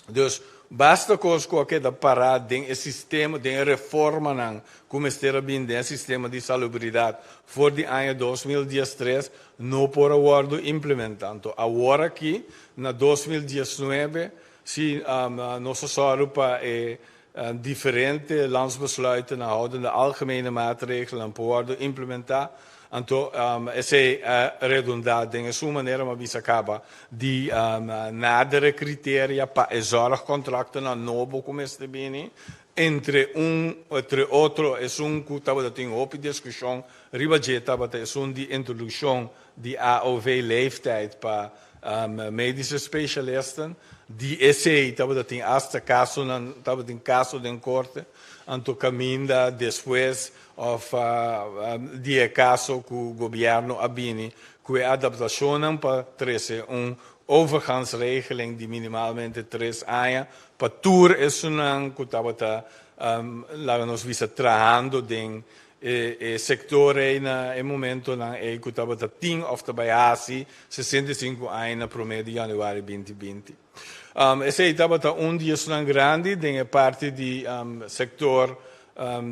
Dus, basta kos ku a keda pará den e sistema, den e reformanan ku mester a bin den e sistema di salubridat for di aña 2013 no por a wòrdu implementá. Anto awor aki, na 2019, si nos a sòru pa e diferente landsbesluiten houdende algemene maatregelennan por wòrdu implementá, anto esei a redundá den esun manera mi a bisa kaba di nadere kriteria pa e zorgcontractonan nobo ku mester bini, entre un entre otro esun ku tabata tin hopi diskushon riba dje tabata esun di introdukshon di AOV leeftijd pa medische specialisten, di esei tabata tin asta kasonan, tabatin kaso den korte, anto kaminda despues òf di e kaso ku gobièrnu a bini ku e adaptashonnan pa trese un overgangsregeling di minimalmente tres aña pa tur esunnan ku tabata laga nos bisa trahando den E sektor ei na e momentonan ei ku tabata tin òf ta bai hasi 65 aña na promé di yanüari 2020. Esei tabata un di esunnan grandi den e parti di sektor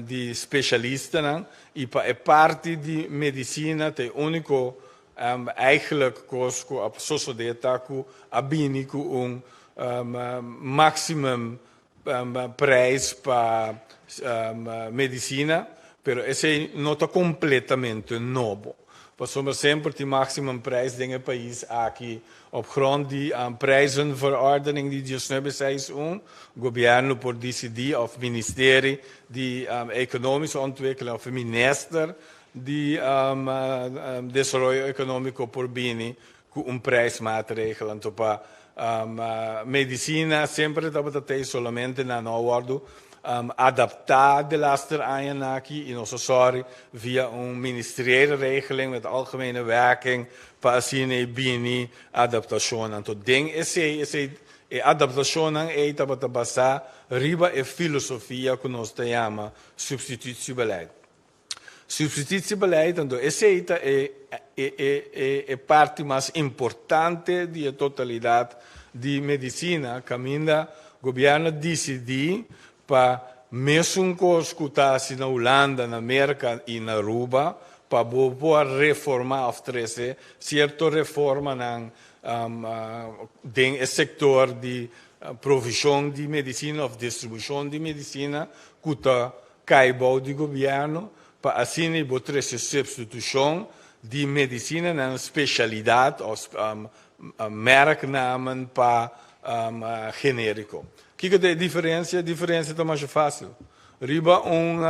di spesialistanan i pa e parti di medisina ta e úniko eigenlijk kos ku a sosodé ta ku a bini ku un maximum prijs pa medicina, pero esey no ta completamente nobo, pasobra semper tin maximum prijs den e pais aki op grond di prijzenverordening di 1961, gobierno por dicidi of ministerie di economische ontwikkeling of minister di desaroyo economico por bini cu un prijsmaatregel. Anto pa medicina semper e tabata tey solamente na no a wordo adapta de laster añanan aki y nos a sorry via un ministeriële regeling met algemene werking pa asina e bini adaptacionnan. Anto den esey esey e adaptacionnan ey tabata basa riba e filosofia cu nos ta yama substitutiebeleid. Substitutiebeleid, anto esei ta e e e parti mas importante di e totalidat di medisina kaminda gobièrnu a disidí pa mesun kos ku ta hasi na Hulanda, na Merka i na Aruba pa bo por reformá òf trese sierto reformanan den e sektor di provishon di medisina òf distribushon di medisina ku ta Kai bou di gobièrnu pa asina i bo trese substitushon di medisinanan spesialidat òf merknamen pa generiko. Kiko ta e diferensia? E diferensia ta masha fásil. Riba un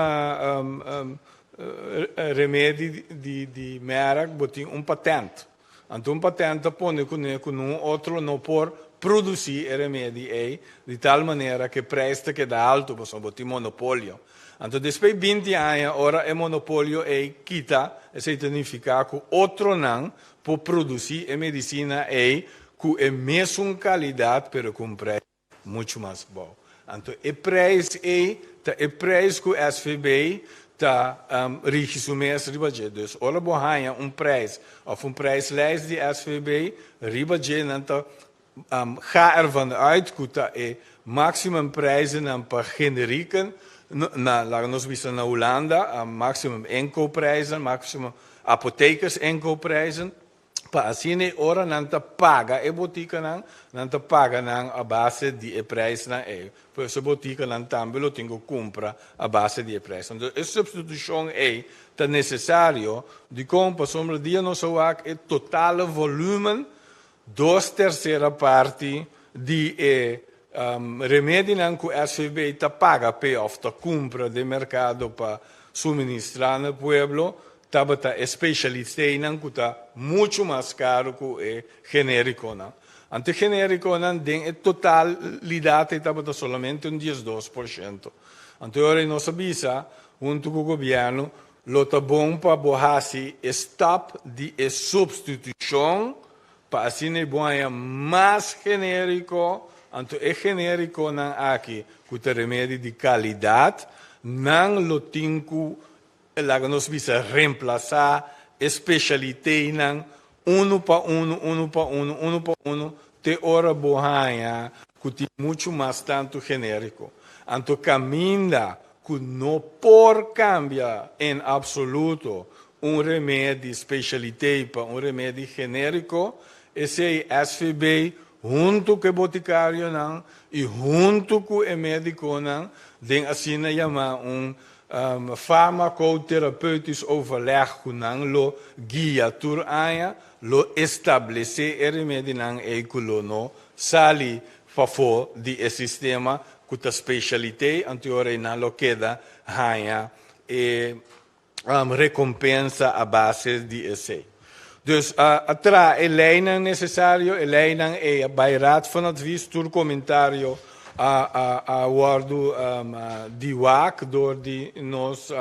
remedi di merk bo tin un patènt. Anto un patènt ta pone kuné ku nun otro no por. produsí e remedi ei di tal manera ku e preis ta keda altu pasobra bo tin monopolio. Anto despues 20 aña ora e monopolio ei kita, esei ta nifiká ku otronan por produsí e medisina ei ku e mesun kalidat pero ku un preis muchu mas abou. Anto e preis ei ta e preis ku SVB ta rigi su mes riba dje. Dus ora bo haña un preis òf un prijslijst di SVB, riba dje nan ta ga ervan uit ku ta e maximum prijzennan pa generieken, na laga nos bisa na Hulanda, maximum inkoopprijzen, maximum apothekers inkoopprijzen. Pa asina e ora nan ta paga e botikanan, nan ta paga nan a base di e prijsnan ei. Pues e botikanan tambe lo tin ku kumpra a base di e prijsnan. Entonces e supstitushon ei ta nesesario. Dikon? Pasobra dia nos a wak e totale volumen, dos tersera parti di e remedinan ku SVB ta paga p'e òf ta kumpra den merkado pa suministrá na pueblo, tabata e specialisteinan ku ta muchu mas karu ku e generikonan. Anto e generikonan den e totalidat ei tabata solamente un 12%. Anto e ora ei nos a bisa huntu ku gobièrnu lo ta bon pa bo hasi e stap di e supstitushon pa asina ei bo haña mas generiko, anto e generikonan aki ku ta remedi di kalidat nan lo tin ku Laga nos bisa remplasá e spesialiteinan unu pa unu, unu pa unu, unu pa unu, te ora bo haña ku tin muchu mas tantu genériko. Anto kaminda ku no por kambia en absoluto un remedi spesialitei pa un remedi genériko, esei SVB huntu ku e botikarionan i huntu ku e médikonan den asina yamá un Farmacotherapeutisch overleg ku nan lo guia tur aña lo establesé e remedinan ei ku lo no sali pafó di e sistema ku ta spesialitei, anto ora ei nan lo keda haña e rekompensa a base di esei. Dus a traha e leinan nesesario, e leinan ei a bai Raad van Advies, tur komentario a a wòrdu di wak dor di nos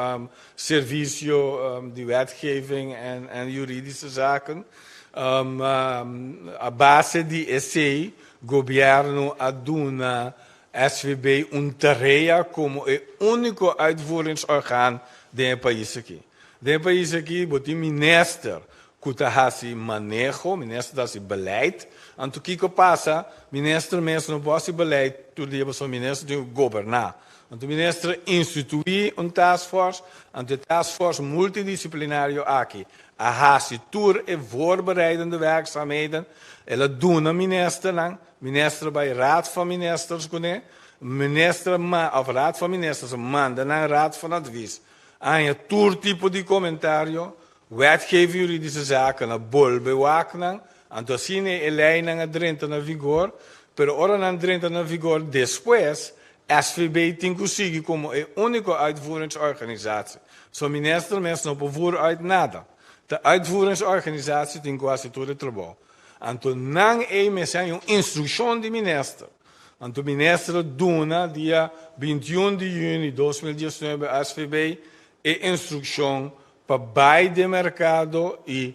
servisio di wetgeving en juridische zaken. A base di esei gobièrnu a duna SVB un tarea komo e úniko uitvoeringsorgaan den e pais aki. Den e pais aki bo tin minister ku ta hasi maneho, minister ta hasi beleid. Anto kiko pasa? Minister mes no por hasi beleid tur dia pasobra minister tin ku goberná. Anto minister instituí un taskforce, anto e taskforce multidisiplinario aki a hasi tur e voorbereidende werkzaamheden, el a duna ministernan, Minister bai Raad van Ministers kuné, Minister ma of Raad van Ministers manda nan Raad van Advies haña tur tipo di komentario, Wetgeving Juridische Zaken a bolbe wak nan, anto asina e leinan a drenta na vigor, pero ora nan drenta na vigor despues SVB tin ku sigui komo e úniko uitvoeringsorganisatie. So Minister mes no por voer uit nada. Ta uitvoeringsorganisatie tin ku hasi tur e trabou. Anto nan ei mester haña un instrukshon di minister. Anto minister a duna dia 21 di yüni 2019 SVB e instrukshon pa bai den merkado i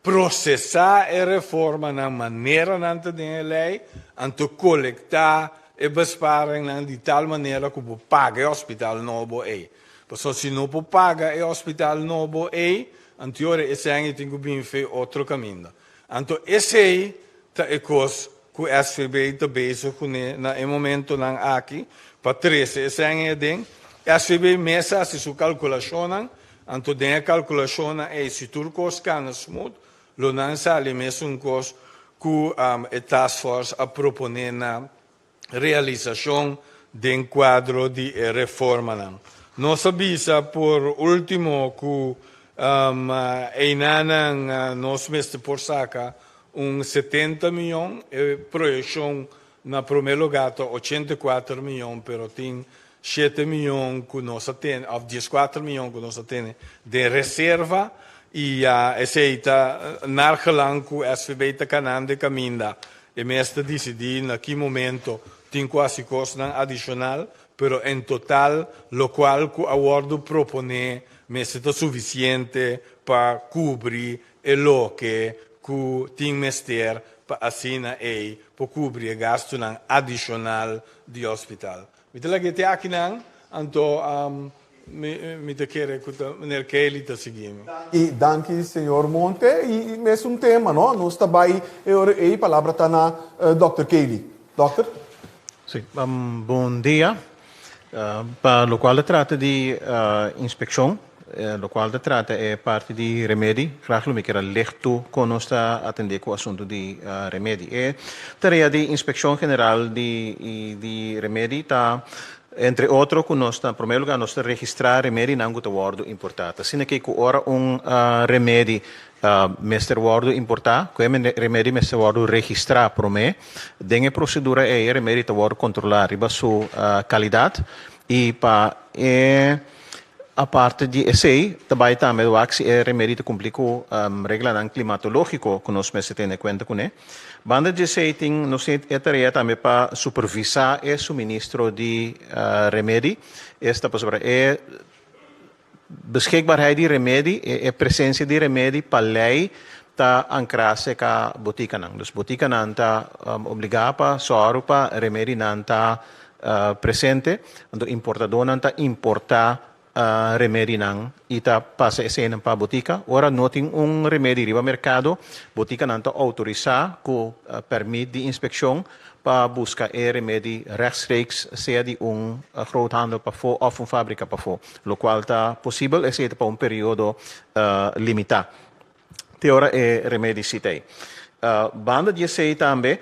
prosesá e reformanan manera nan ta den e lei, anto kolektá e besparingnan di tal manera ku bo paga e hospital nobo ei. Pasobra si no por paga e hospital nobo ei, anto e sèn ei tin ku bin fe otro kaminda. Anto esei ta e kos ku SVB ta bezig kuné na e momentonan aki pa trese e sèn ei aden. SVB mes a hasi su kalkulashonnan, anto den e kalkulashonnan ei si tur kos kana smooth, lo nan sali mesun kos ku e taskforce a proponé na realisashon den kuadro di e reformanan. Nos a bisa por último ku einanan nos mester por saka un 70 mion, e proyekshon na promé lugá ta 84 mion, pero tin 7 mion ku nos a tene, òf 14 mion ku nos a tene den reserva i esei ta naar gelang ku SVB ta kanando e kaminda. E mes ta disidí na ki momento tin ku hasi kosnan adishonal, pero en total lokual ku a wòrdu proponé mester ta sufisiente pa kubri e loke ku tin mester pa asina ei por kubri e gastunan adishonal di hospital. Mi ta laga e te akinan, anto mi ta kere ku ta meneer Kelly ta sigui mi. I danki señor Monte. I mesun tema no, nos ta bai e ora ei palabra ta na Dòkter Kelly. Dòkter. Si, bon dia. Pa lokual ta trata di inspekshon, lokual ta trata e parti di remedi, graag lo mi kier a leg tu kon nos ta atendé ku asuntu di remedi. E tarea di Inspekshon General di di Remedi ta entre otro ku nos ta, na promé lugá nos ta registrá remedinan ku ta wòrdu importá. Ta asina ke ku ora un remedi mester wòrdu importá, ku e remedi mester wòrdu registrá promé. Den e prosedura ei e remedi ta wòrdu kontrolá riba su kalidat i pa e aparte di esei ta bai tambe wak si e remedi ta kumpli ku reglanan klimatológiko ku nos mester tene kuenta kuné. Banda di esei tin nos tin e tarea tambe pa supervisá e suministro di remedi, esta pasobra e Beschikbaarheid di remedi, e presencia di remedi pa ley ta ancra cerca botikanan. Dus botikanan ta obliga pa sòru pa remedinan ta presente, anto importadornan ta importa remedinan y ta pasa eseinan pa botika. Ora no tin un remedi riba mercado, botikanan ta autorisa cu permit di inspeccion pa buska e remedi rechtstreeks sea di un groothandel pafó òf un fábrika pafó, lokual ta posibel, esei ta pa un periodo limitá te ora e remedi si ta ei. Banda di esei tambe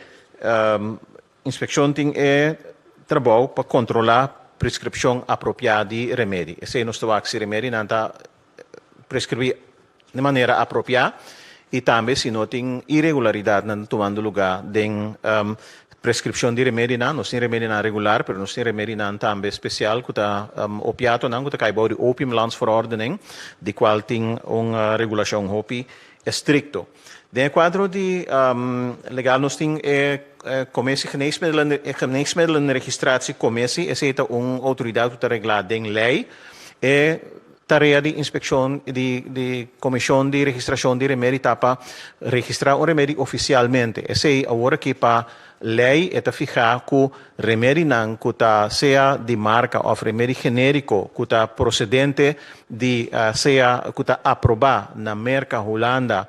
inspekshon tin e trabou pa kontrolá preskripshon apropiá di remedi. Esei nos ta wak si remedinan ta preskribí di manera apropiá i tambe si no tin iregularidatnan tumando lugá den preskripshon di remedinan. Nos tin remedinan regular, pero nos tin remedinan tambe spesial ku ta opiatonan ku ta kai bou di Opiumlandsverordening, di kual tin un regulashon hopi estrikto. Den e kuadro di legal nos tin e Commissie Geneesmiddelen, Geneesmiddelenregistratie Commissie, esei ta un outoridat ku ta reglá den lei. E Tarea di inspekshon di di Komishon di Registrashon di Remedi ta pa registrá un remedi ofisialmente. Esei awor aki pa lei e ta fihá ku remedinan ku ta sea di marka òf remedi genériko ku ta prosedente di sea ku ta aprobá na Merka, Hulanda,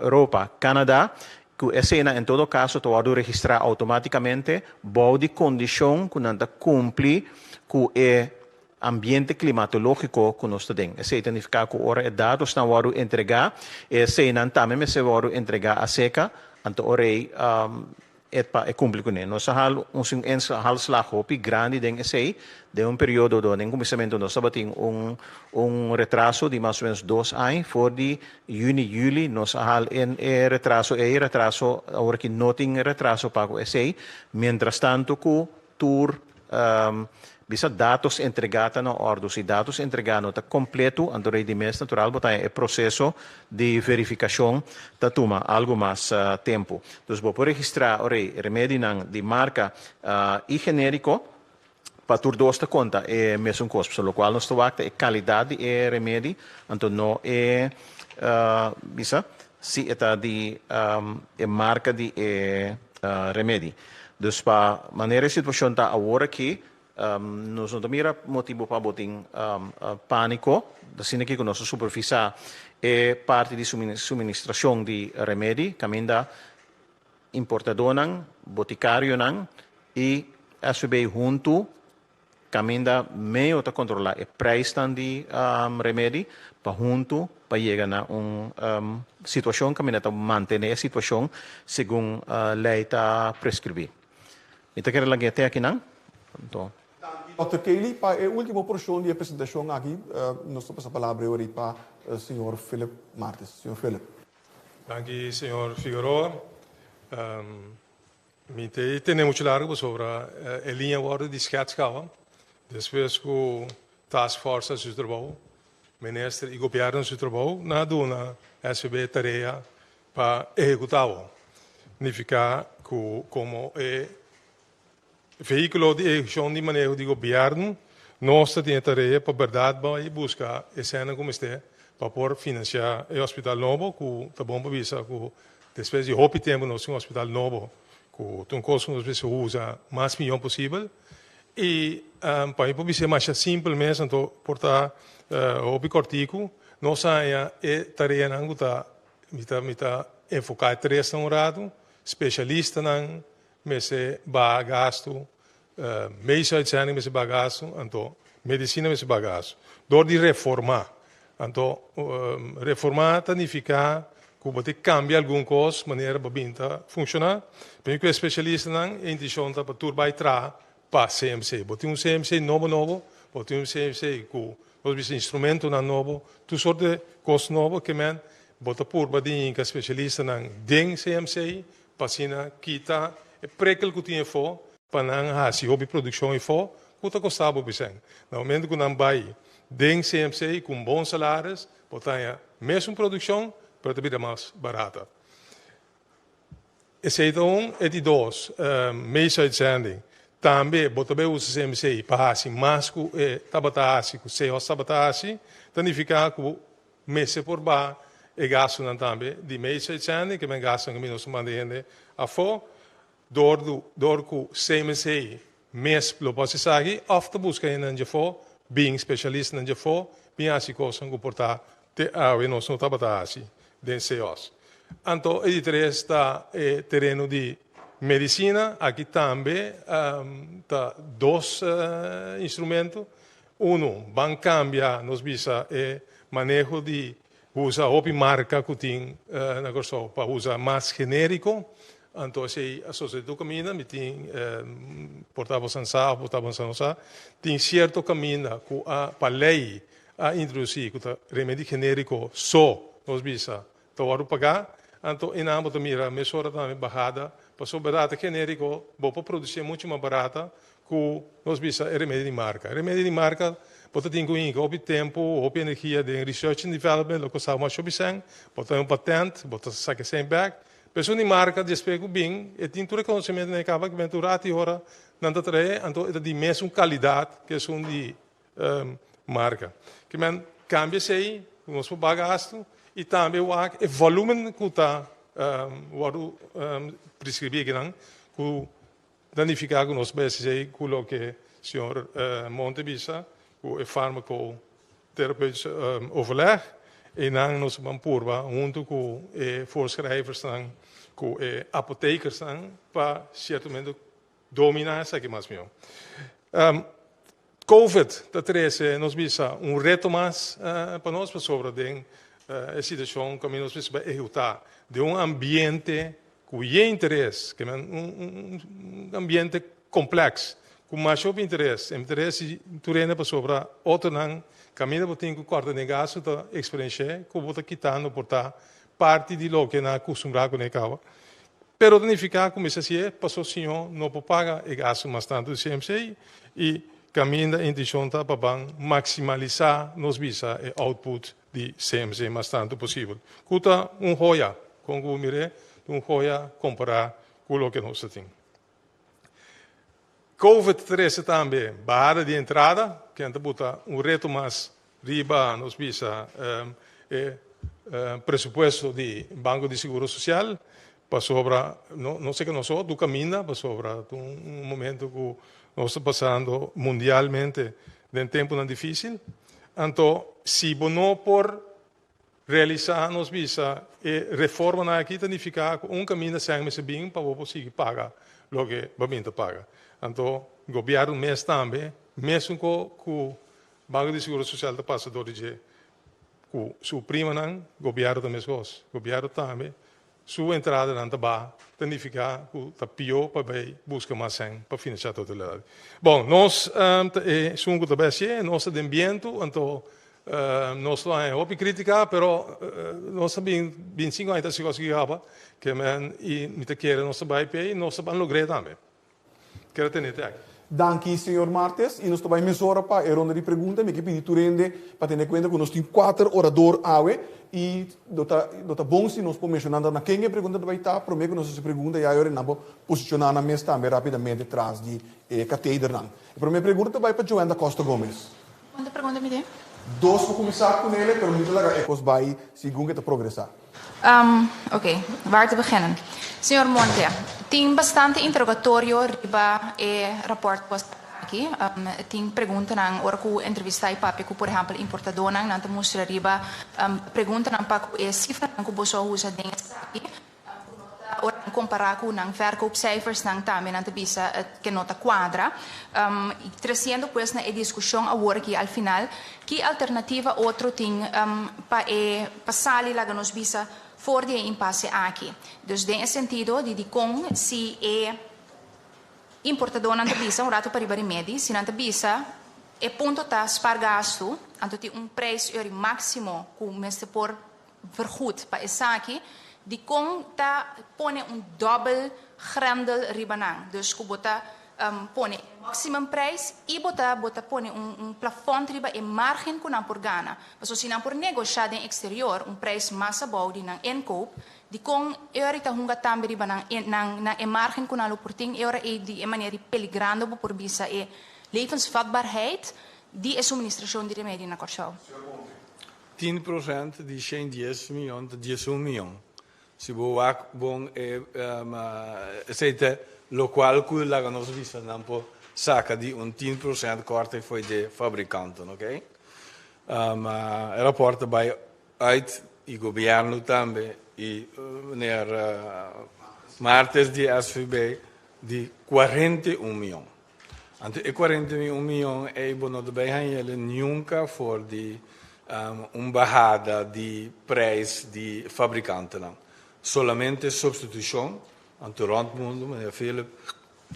Europa, Kanada, ku eseinan en todo kaso ta wòrdu registrá outomátikamente bou di kondishon ku nan ta kumpli ku e ambiente klimatológiko ku nos ta den. Esei ta nifiká ku ora e datosnan wòrdu entregá, eseinan tambe mester wòrdu entregá aseka, anto ora ei e pa e kumpli kuné. Nos a hal un inhaalslag hopi grandi den esei den un periodo do den kuminsamentu nos tabatin un un retraso di mas o menos dos aña, for di yüni, yüli nos a hal en e retraso ei, retraso awor aki no tin retraso pa ku esei, mientrastanto ku Tur bisa datos entregá ta na òrdu. Si datos entregá no ta kompletu, anto rei di mes natural bo ta haña e proseso di verifikashon ta tuma algu mas tempu. Dus bo por registrá ora ei remedinan di marka i genériko pa tur dos ta konta e mesun kos. Pasobra lokual nos ta wak ta e kalidat di e remedi, anto no e bisa si e ta di e marka di e remedi. Dus pa manera e situacion ta awor aki, nos no ta mira motibo pa bo tin panico. Asina aki cu nos a supervisa e parti di suministracion di remedi, caminda importadornan, boticarionan y SVB hunto Kaminda meo ta kontrolá e preisnan di remedi pa huntu pa yega na un situashon kaminda ta mantené e situashon segun lei ta preskribí. Mi ta kere laga te akinan. Anto. Danki Dòkter Kelly. Pa e último porshon di e presentashon aki nos ta pasa palabra e ora ei pa señor Philip Martes. Señor Philip. Danki señor Figueroa. Mi ta tene mucho largo pasobra e liña wordo di schets caba despues cu task force a haci su trabou, minister y gobierno a haci su trabou, nan a duna SVB e tarea pa ehecuta bo. Nifica cu. ku komo e vehíkulo di ehekushon di maneho di gobièrnu, nos ta tin e tarea pa bèrdat bai buska e sènnan ku mester pa por finansiá e hospital nobo, ku ta bon pa bisa ku despues di hopi tempu nos tin un hospital nobo ku ta un kos ku nos mester usa mas mihó posibel. I pa mi por bis'é masha simpel mes, anto por ta hopi kòrtiku, nos haña e tareanan ku ta Mi ta mi ta enfoká e tresnan un ratu, spesialistanan mester baha gastu, medische uitzending mester baha gastu, anto medisina mester baha gastu. Dor di reformá. Anto reformá ta nifiká ku bo tin kambia algun kos manera bo bin ta funshoná. Promé ku e spesialistanan e intishon ta pa tur bai traha pa CMC. Bo tin un CMC nobo nobo, bo tin un CMC ku nos bisa instrumentonan nobo, tur sort de kos nobo ke men bo ta purba di hinka spesialistanan den CMC pa asina kita e prekel ku tin efo pa nan hasi hopi produkshon efo ku ta kosta bo bisèn. Na momento ku nan bai den CMC ku un bon salaris bo ta haña mesun produkshon pero ta bira mas barata. Esei ta un. E di dos, meesuitzending. Tambe bo ta bay usa CMC pa hasi mas ku e tabata hasi, ku CEOS tabata hasi. Ta nifiká ku mester por baha e gastunan tambe di meesuitzending, ke men gastunan ku mi nos ta manda hende afó, dor du dor ku CMC mes lo por hasi esaki òf ta buska hendenan djafó, bin spesialistanan djafó bin hasi kosnan ku por ta te awe nos no tabata hasi den CEOS. Anto e di tres ta e tereno di medisina. Aki tambe ta dos instrumento. Uno, ban kambia, nos bisa, e maneho di usa hopi marka ku tin na Kòrsou pa usa mas generiko. Anto esei a sosodé tur kaminda. Mi tin, por ta bo san sa òf por ta bo no sa, tin sierto kaminda ku a pa lei a introdusí ku ta remedi generiko so nos bisa ta wòrdu pagá, anto einan bo ta mira mesora tambe bahada, pasobra barata generiko bo por produsié muchu mas barata ku nos bisa e remedi di marka. E remedi di marka bo ta tin ku hinka hopi tempu, hopi energia den research and development, lo kosta bo masha hopi sèn, bo ta un patent, bo ta saka e sèn bèk. Pero esun di marka despues ku bin e tin tur e konosementu na e kaba, kimente un ratu i ora nan ta trae, anto e ta di mesun kalidat ku esun di marka. Ke men kambia esei, ku nos por baha gastu i tambe wak e volumen ku ta wòrdu preskribí akinan ku ta nifiká ku nos bai hasi esei ku loke señor Monte bisa ku e farmacotherapeutisch overleg. Einan nos a ban purba huntu ku e voorschrijversnan ku e apotekersnan pa siertamente Dominá esaki mas mihó. Covid ta trese nos bisa un reto mas pa nos pasobra den e situashon ku nos mester bai ehekutá den un ambiente ku ye interes, ke men un ambiente kompleks ku masha hopi interes. Interes di tur hende pasobra otronan kaminda bo tin ku kòrta den gastu ta eksperensh'é ku bo ta kitando por ta parti di loke nan a kustumbrá kuné kaba. Pero ta nifiká ku mester hasié paso Siñor no por paga e gastu mas tantu di CMC i kaminda e intishon ta pa ban maksimalisá nos bisa e output di CMC mas tantu posibel. Ku ta un hoya, kon ku bo mir'é, ta un hoya kompará ku loke nos ta tin. Covid ta trese tambe bahada di entrada, ken ta buta un reto mas riba nos bisa e presupuesto di Banco di Seguro Social, pasobra no no seke nos so du caminda, pasobra ta un momento cu nos ta pasando mundialmente den temponan dificil. Anto si bo no por Realisá nos bisa e reformanan aki ta nifiká ku un kaminda sèn mester bin pa bo por sigui paga loke bo bin ta paga. Anto gobièrnu mes tambe, mesun ku ku Banko di Seguro Sosial ta pasa dor di dje ku su primanan, gobièrnu ta meskos. Gobièrnu tambe su entradanan ta baha, ta nifiká ku ta pió pa bai buska mas sèn pa finansiá totalidat. Bon, nos ta esun ku ta bai hasié, nos ta den bientu, anto nos lo haña hopi krítika, pero nos ta bin 25 aña ta hasi kos aki kaba, ke men i mi ta kere nos ta bai p'e i nos ta ban logr'é tambe. Kere tene te aki. Danki señor Martes y nos ta bay mesora pa e ronda di pregunta. Mi ke pidi tur hende pa tene cuenta cu nos tin cuater orador awe y lo ta lo ta bon si nos por menciona na ken e pregunta ta bay ta prome cu nos haci pregunta ya e ora nan por posiciona nan mes tambe rapidamente tras di e katedernan. E prome pregunta ta bay pa Joanne da Costa Gomez. Cuanto pregunta mi tin? Dos pa cuminsa cunele pero mi ta laga e cos bay segun cu e ta progresa. Oké, waar te beginnen? Señor Monte, tin bastante interrogatorio riba e rapport ku a saka aki. Tin preguntanan ora ku entrevistá i papia ku por ehèmpel importadónan, nan ta mustra riba preguntanan pa ku e sifranan ku boso a usa den esaki, ku no ta ora nan kompará ku nan verkoopcijfersnan tambe nan ta bisa ke no ta kuadra. Tresiendo pues na e diskushon awor aki al final, ki alternativa otro tin pa e pa sali laga nos bisa for di e impase aki. Dus den e sentido di dikon si e importadónan ta bisa un ratu pariba remedi, si nan ta bisa e punto ta spar gastu, anto tin un prijs ori máksimo ku mester por vergoed pa esaki, dikon ta pone un dòbel grendel riba nan? Dus ku bo ta pone e maximum prijs i bo ta bo ta pone un un plafond riba e margen ku nan por gana. Pasobra si nan por negoshá den eksterior un prijs mas abou di nan inkoop, dikon e ora ei ta hunga tambe riba nan nan nan e margen ku nan lo por tin? E ora ei di e manera di peligrando bo por bisa e levensvatbaarheid di e suministrashon di remedio na Kòrsou. 10% di 110 mion ta 11 mion. Si bo wak bon e esei ta lokual ku laga nos bisa nan por saka di un 10% korte fo'i de fabrikanten, oké. E rapòrt ta bai uit i gobièrnu tambe i meneer Martes di SVB di 41 mion. Anto e 41 mion ei bo no ta bai hañ'el nunka for di un bahada di prijs di fabrikantenan. Solamente substitushon, anto rònt mundu, meneer Philip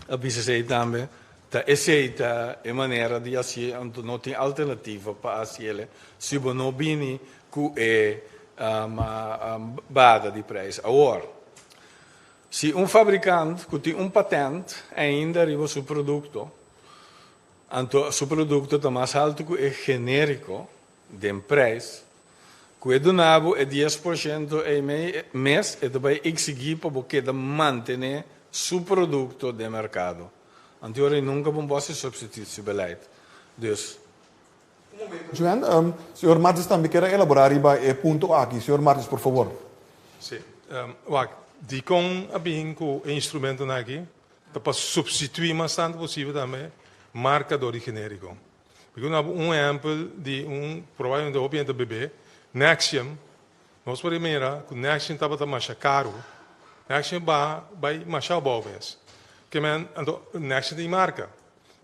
a bisa esei tambe, ta esei ta e manera di hasié, anto no tin alternativa pa hasiel si bo no bini ku e bahada di prijs. Awor. Si un fabrikant ku tin un patent ainda riba su produkto, anto su produkto ta mas haltu ku e genériko den preis, ku e duna bo e 10% ei mes, e ta bai eksigí pa bo keda mantené su produkto den merkado. Anto ora ei nunka bo por hasi substitutiebeleid. Dus. Un momento, Joan. Señor Martes tambe kier a elabora riba e punto aki. Señor Martes, por favor. Sí. Wak, dikon a bin ku e instrumentonan aki? Ta pa supstituí mas tantu posibel tambe marka dor di genériko. Mi ke duna bo un ehèmpel di un, probablemente hopi hende ta bebé, Nexium. Nos por mira ku Nexium tabata masha karu. Nexium a baha bai masha abou mes. Ke men, anto Nexium tin marka.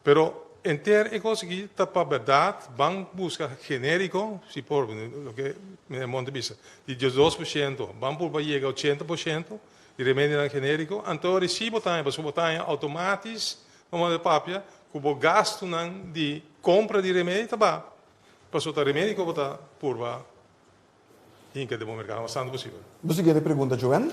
Pero enter e kos aki ta pa bèrdat ban buska genériko, si por, loke meneer Monte bisa, di 12%, ban purba yega 80% di remedionan genériko, anto resibo ta haña, pasobra bo ta haña outomatis, no manda papia, ku bo gastunan di kompra di remedi ta baha, pasobra ta remedi ku bo ta purba Hinka den bo merkado mas tantu posibel. Bo siguiente pregunta, Joanne.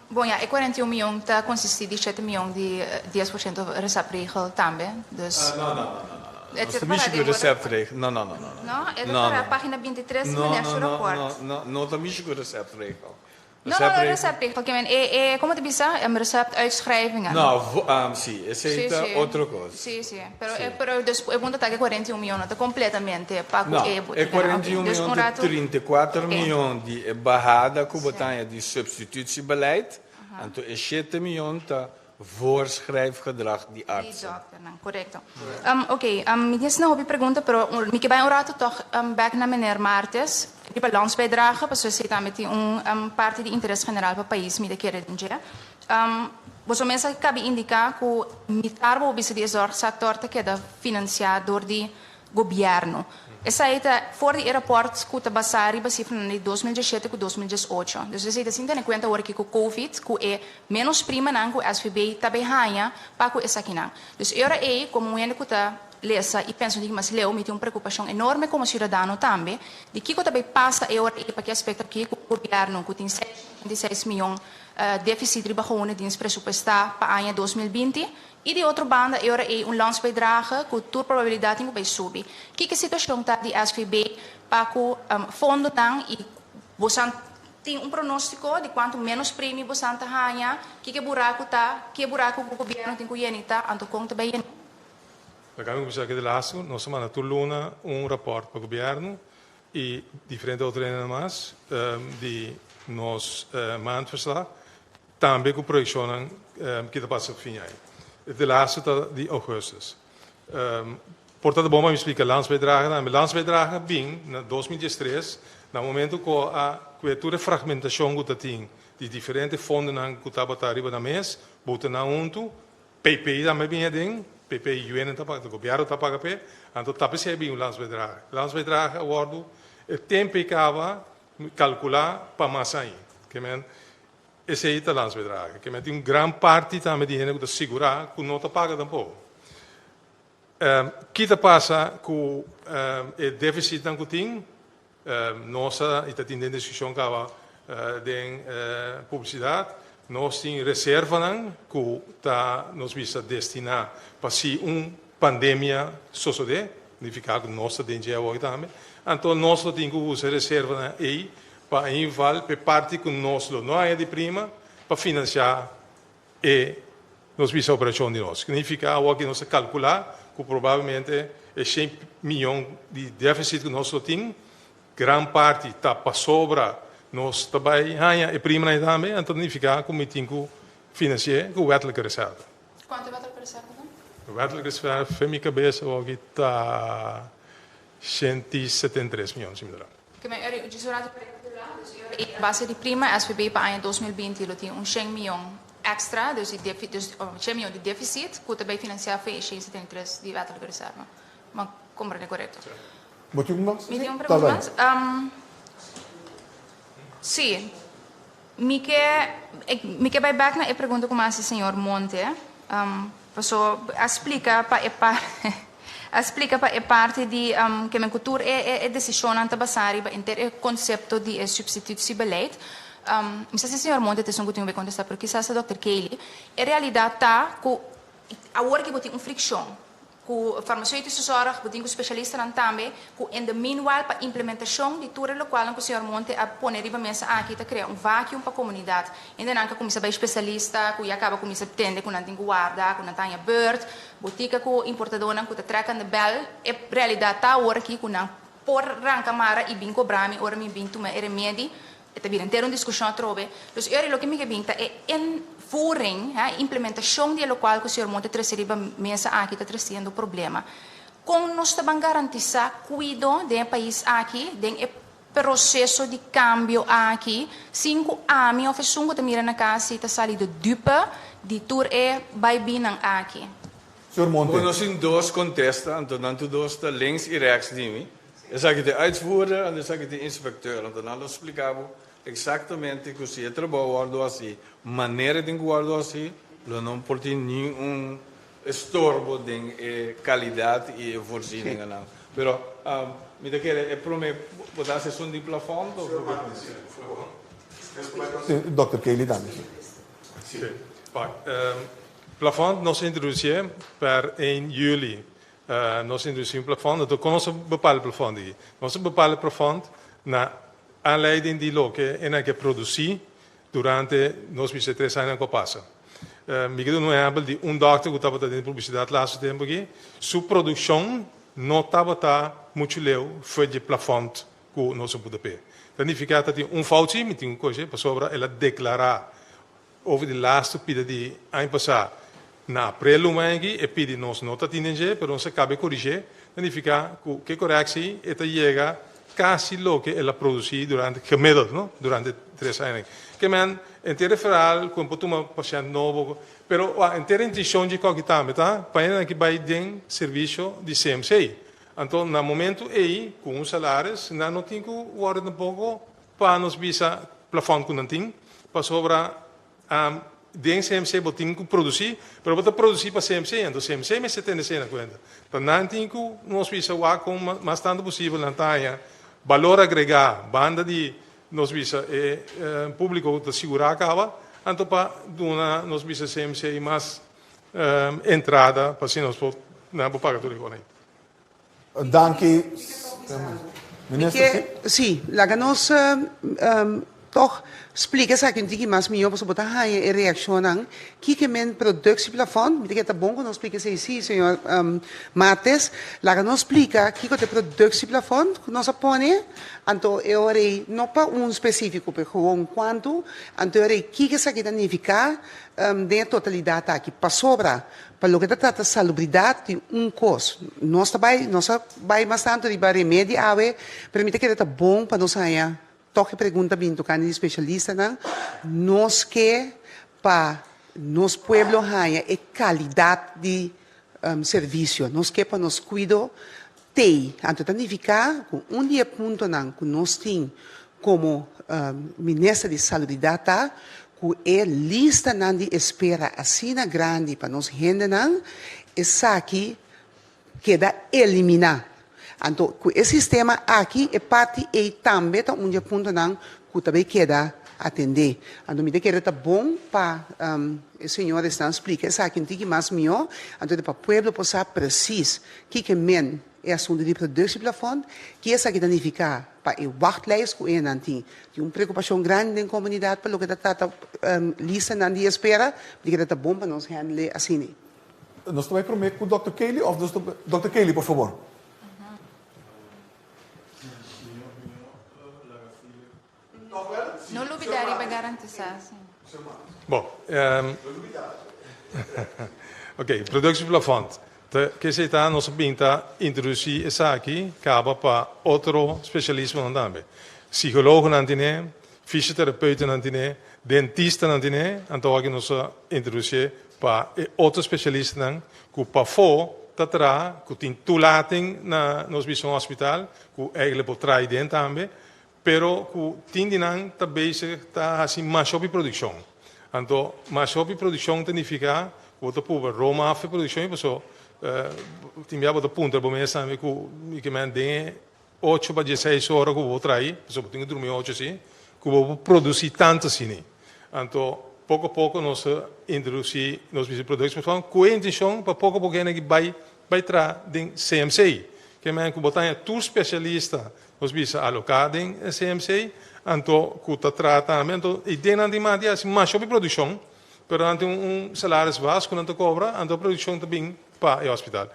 Bon ya, e 41 mion ta konsisti di shete mion di 10% receptregel tambe, dus. No, no, no, no, no, no. Nos ta mishi ku receptregel. No, no, no, no, no. No? E ta para pagina 23 di meneer su rapport. No, no, no, no ta mishi ku receptregel. No, no, no receptregel, ke men e, e, komo ta bisa, receptuitschrijvingen. No, si, esei ta otro kos. Si, si, pero e, pero dus e punto ta ku e 41 mion no ta kompletamente pa ku e No, e 41 mion ta 34 mion di e bahada ku bo ta haña di substitutiebeleid, anto e shete mion ta voorschrijfgedrag di artsen. Di dokternan, korekto. Oké, mi tin asina hopi pregunta, pero mi ke bai un rato tòg bèk na meneer Martes riba landsbijdrage, pasobra esei tambe tin un parti di interes general pa pais, mi ta kere den dje. Boso mes a kabi indiká ku mitar bo bisa di e zorgsector ta keda finansiá dor di Gobièrnu. Esei ta for di e rapòrt ku ta basá riba sifranan di 2017 ku 2018. Dus esei ta sin tene kuenta awor aki ku Covid, ku e ménos primanan ku SVB ta bay haña pa ku esakinan. Dus e ora ei, komo un hende ku ta lesa i pensa un tiki mas leu, mi tin un preokupashon enorme komo siudadano tambe, di kiko ta bay pasa e ora ei pa ki aspekto aki ku gobièrnu ku tin 686 mion défisit riba gewone dienst presupuestá pa aña 2020. I di otro banda e ora ei un landsbijdrage ku tur probabilidat tin ku bai subi. Kiko e situashon ta di SVB pa ku fondonan i bosan tin un pronóstiko di kuantu ménos premi bosan ta haña? Kiko e buraku ta? Ke buraku ku gobièrnu tin ku yeni ta? Anto kon ta bai yeni? Laga mi kuminsá ku e lastu. Nos a manda tur luna un rapòrt pa gobièrnu i diferente otro hendenan mas di nos maandverslag. Tambe ku proyekshonnan ki ta pasa fin ai. E de laatste ta di augustus. Por ta ta bon pa mi splika landsbijdrage tambe. Landsbijdrage bin na 2013 na momento ku a kue tur e fragmentashon ku ta tin di diferente fondonan ku tabata riba nan mes, buta nan huntu. PP tambe bin aden, PP UN ta paga, gobièrnu ta paga p'e, anto ta p'esei a bin un landsbijdrage. Landsbijdrage a wòrdu e tempu ei kaba kalkulá pa mas aña. Ke men Esei ta landsbedrage. Ke men tin un gran parti tambe di hende ku ta sigurá ku no ta paga tampoko. Ki ta pasa ku e defisitnan ku tin? Nos a i ta tin den diskushon kaba den publisidat. Nos tin reservanan ku ta nos bisa destiná pa si un pandemia sosodé, nifiká ku nos ta den dje awor tambe. Anto nos lo tin ku usa e reservanan ei Pa e inval p'e parti ku nos lo no haña di prima pa finansiá e nos bisa operashon di nos. Signifiká awor ki nos a kalkulá ku probablemente e shen miyon di defisit ku nos lo tin, gran parti ta pasobra nos ta bai haña e primanan ei tambe, anto ta nifiká ku mi tin ku finansi'é ku wettelike reserve. Kuantu e wettelike reserve ta? E wettelike reserve fe mi kabes awor ki ta 173 miyon, si mi ta ra. Ke men eri djis un ratu pa rekapitulá, dus e ora ei a base di prima SVB pa aña 2020 lo tin un shen miyon èkstra, dus di defi dus shen miyon di defisit ku ta bai finansiá for e 173 di Wettelijke Reserve. Mi a komprendé korekto? Bo tin un mas? Mi tin un pregunta mas. Sí. Mi ke mi ke bai bèk na e pregunta ku mi a hasi señor Monte. Paso a splika pa e par a splika pa e parti di ke men ku tur e e desishonnan ta basá riba henter e konsepto di e substitutiebeleid. Mi sa si señor Monte ta esun ku tin ku bai kontestá pero kisas ta dòkter Kaylee. E realidat ta ku awor ki bo tin un frikshon Ku farmaceutische zorg, bo tin ku specialistanan tambe, ku in the meanwhile pa implementacion di tur e locualnan ku señor Monte a pone riba mesa aki ta crea un vacuum pa comunidad. Hendenan ka cuminsa bay specialista, ku ya caba cuminsa tende ku nan tin ku warda, ku nan ta haña beurt, botica ku importadornan ku ta trek aan de bel. E realidad ta awor aki ku nan por ranca mara y bin cobra mi ora mi bin tuma e remedi. E ta bira henter un diskushon atrobe. Dus eri loke mi ke bin ta e invoering, he, implementashon di e lokual ku señor Monte trese riba mesa aki ta tresiendo problema. Kon nos ta ban garantisá kuido den e pais aki, den e proseso di kambio aki, sin ku ami òf esun ku ta mira na kas si ta sali de dupe di tur e bai-binnan aki? Señor Monte. Bo no sin dos kontesta, anto nan tur dos ta links i rèks di mi. Esaki ta e uitvoerder en esaki ta e inspecteur. Anto nan lo splica bo exactamente cu si e trabou wordo haci manera e tin cu wordo haci, lo no por tin ningun estorbo den e calidad y e voorzieningennan. Pero mi ta kere e prome bo ta haci esun di plafond of? Dòkter Kelly tambe. Sí. Plafond nos a introducié per 1 juli. Nos introducí un plafond, anto kon nos a bepal e plafond aki? Nos a bepal e plafond na aanleiding di loke e nan ke producí durante nos bisa e tres añanan ku a pasa. Mi ke duna un ehèmpel di un dòkter ku tabata den publisidat laatste tempu aki, su produkshon no tabata muchu leu for dje plafond ku nos a buta p'e. Ta nifiká ta tin un fout sí, mi tin ku kohe pasobra el a deklará Over di lastu pida di aña pasá na aprel luma aki e pidi nos no ta tin den dje pero nos a kaba e korigé, ta nifiká ku ke koreksi e ta yega kasi loke el a produsí durante gemiddeld no durante tres aña aki. Ke men henter e verhaal ku por tuma pashènt nobo pero wak henter e intenshon dje koki tambe ta pa hende nan bai den servisio di CMC. Anto na momentu ei ku un salaris nan no tin ku wòrdu tampoko Pa nos bisa plafond ku nan tin, pasobra den CMC bo tin ku produsí, pero bo ta produsí pa CMC, anto CMC mester tene esei na kuenta. Ta nan tin ku nos bisa wak kon mas tantu posibel nan ta haña balor agregá banda di nos bisa e públiko ku ta sigurá kaba, anto pa duna nos bisa CMC mas. Entrada pa asina nos por nan por paga tur e kos. Danki Minister si. Si, laga nos tog splika esaki un tiki mas mihó pasobra bo ta haña e reakshonnan. Kiko men productieplafond? Mi ta kere ta bon ku nos splika esei si, señor Martes. Laga nos splika kiko ta e productieplafond ku nos a pone, anto e ora ei no pa un spesífiko pero gewoon kuantu, anto e ora ei kiko esaki ta nifiká Den e totalidat aki, pasobra pa loke ta trata salubridat tin un kos, nos ta bai, nos a bai mas tantu riba remedi awe, pero mi ta kere ta bon pa nos haña tòg e pregunta bin tokante di spesialistanan, nos ke pa nos pueblo haña e kalidat di servisio, nos ke pa nos kuido t'ei. Anto ta nifiká ku un di e puntonan ku nos tin komo Minister di Salubridat ta ku e listanan di espera asina grandi pa nos hendenan, esaki keda eliminá. Anto ku e sistema aki e parti ei tambe ta un di e puntonan ku ta bay keda atendé. Anto mi ta kere ta bon pa e señoresnan splika esaki un tiki mas mihó, anto pa pueblo por sa presis Kiko men e asuntu di productieplafond? Ki esaki ta nifiká pa e wachtlijst ku enan tin? Tin un preokupashon grandi den komunidat pa loke ta trata listanan di espera, di keda ta bon pa nos handle asina. Nos ta bai promé ku Dòkter Kelly òf nos ta Dòkter Kelly, por fabor. No lubidá riba garantisá, sí. Bon, oké, productieplafond. Ta kese ta nos a bin ta introdusí esaki kaba pa otro spesialismonan tambe. Psikologonan tine, fisioterapeutenan tine, dentistanan tine, anto aki nos a introdusié pa e otro spesialistanan ku pafó ta traha, ku tin toelating na nos Bison Hospital, ku eigenlijk por traha den tambe, Pero ku tin di nan ta bezig ta hasi mas hopi produkshon. Anto mas hopi produkshon ta nifiká ku bo ta purba roma af e produkshon i paso tin bia bo ta puntra bo mes tambe ku mi ke men den e ocho pa dieseis ora ku bo trahi, paso bo tin ku drumi ocho si, ku bo por produsí tantu asina. Anto poko poko nos a introdusí nos bisa produkshon ku e intenshon pa poko poko hende aki bai bai traha den CMC. Ke men ku bo ta haña tur spesialista Nos bisa aloká den e CMC, anto ku ta traha tambe, anto e ideanan tin mas di hasi masha hopi produkshon, pero nan tin un salaris bas ku nan ta kobra, anto e produkshon ta bin pa e hospital.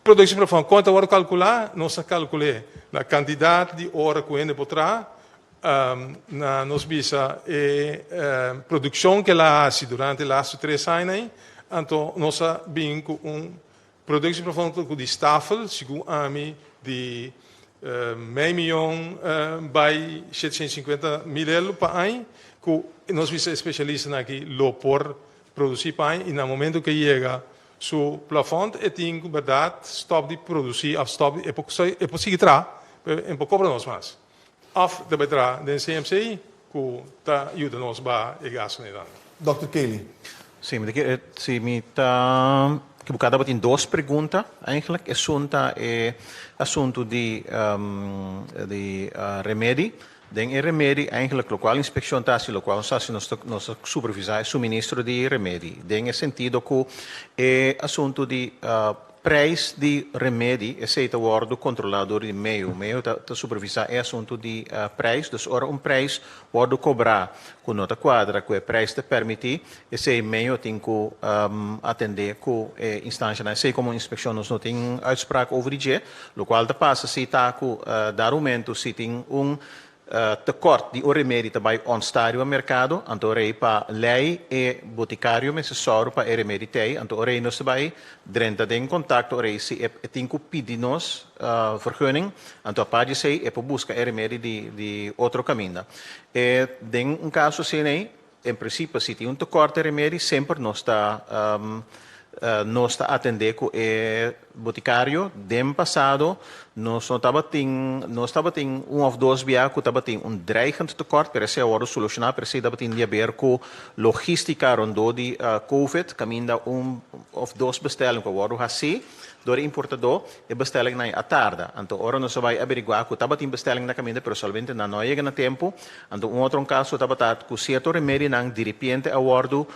Produkshon plafòn, kon ta wòrdu kalkulá? Nos ta kalkul'é na kantidat di ora ku hende por traha, na nos bisa e produkshon ku el a hasi durante e lastu tres aña ei, anto nos a bin ku un Productie plafond ku di stafel, segun ami, di mei miyon bai 750 mil euro pa aña, ku nos bisa e spesialistanan aki lo por produsí pa aña i na momento ku e yega su plafond e tin ku bèrdat stòp di produsí òf stòp di e por e por sigui traha pero e por kobra nos mas òf ta bai traha den CMC ku ta yuda nos baha e gastunan. Dòkter Kelly. Sí, mi ta kere, si mi ta ekiboká tabatin dos pregunta eigenlijk. Esun ta e asuntu di di remedi. Den e remedi eigenlijk lokual inspekshon ta hasi, lokual nos ta hasi nos ta nos ta supervisá e suministro di remedi. Den e sentido ku e asuntu di Prijs di remedi, esei ta wòrdu kontrolá dor di meo. Meo ta ta supervisá e asuntu di prijs. Dus ora un prijs wòrdu kobrá ku no ta kuadra ku e prijs ta permití, esei meo tin ku atendé ku e instanshanan. Esei komo inspekshon nos no tin uitspraak over di dje. Lokual ta pasa si ta ku dar momento si tin un Tekort di un remedi ta bai onsta riba merkado, anto rei pa lei e botikario mester sòru pa e remedi t'ei, anto ora ei nos ta bai drenta den kontakto ora ei si e tin ku pidi nos vergunning, anto apart di esei e por buska e remedi di di otro kaminda. E den un kaso asina ei, en prinsipio si tin un tekort di remedi semper nos ta Nos ta atendé ku e botikario. Den pasado nos no tabatin, nos tabatin un òf dos bia ku tabatin un dreigend tekort, pero esei a wòrdu solushoná, pero esei tabatin di haber ku logístika rondó di covid, kaminda un òf dos bestelling ku a wòrdu hasí dor e importadó, e bestellingnan a tarda. Anto ora nos a bai averiguá ku tabatin bestelling na kaminda, pero solamente nan no a yega na tempu. Anto un otro kaso tabata ku sierto remedinan diripiente a wòrdu.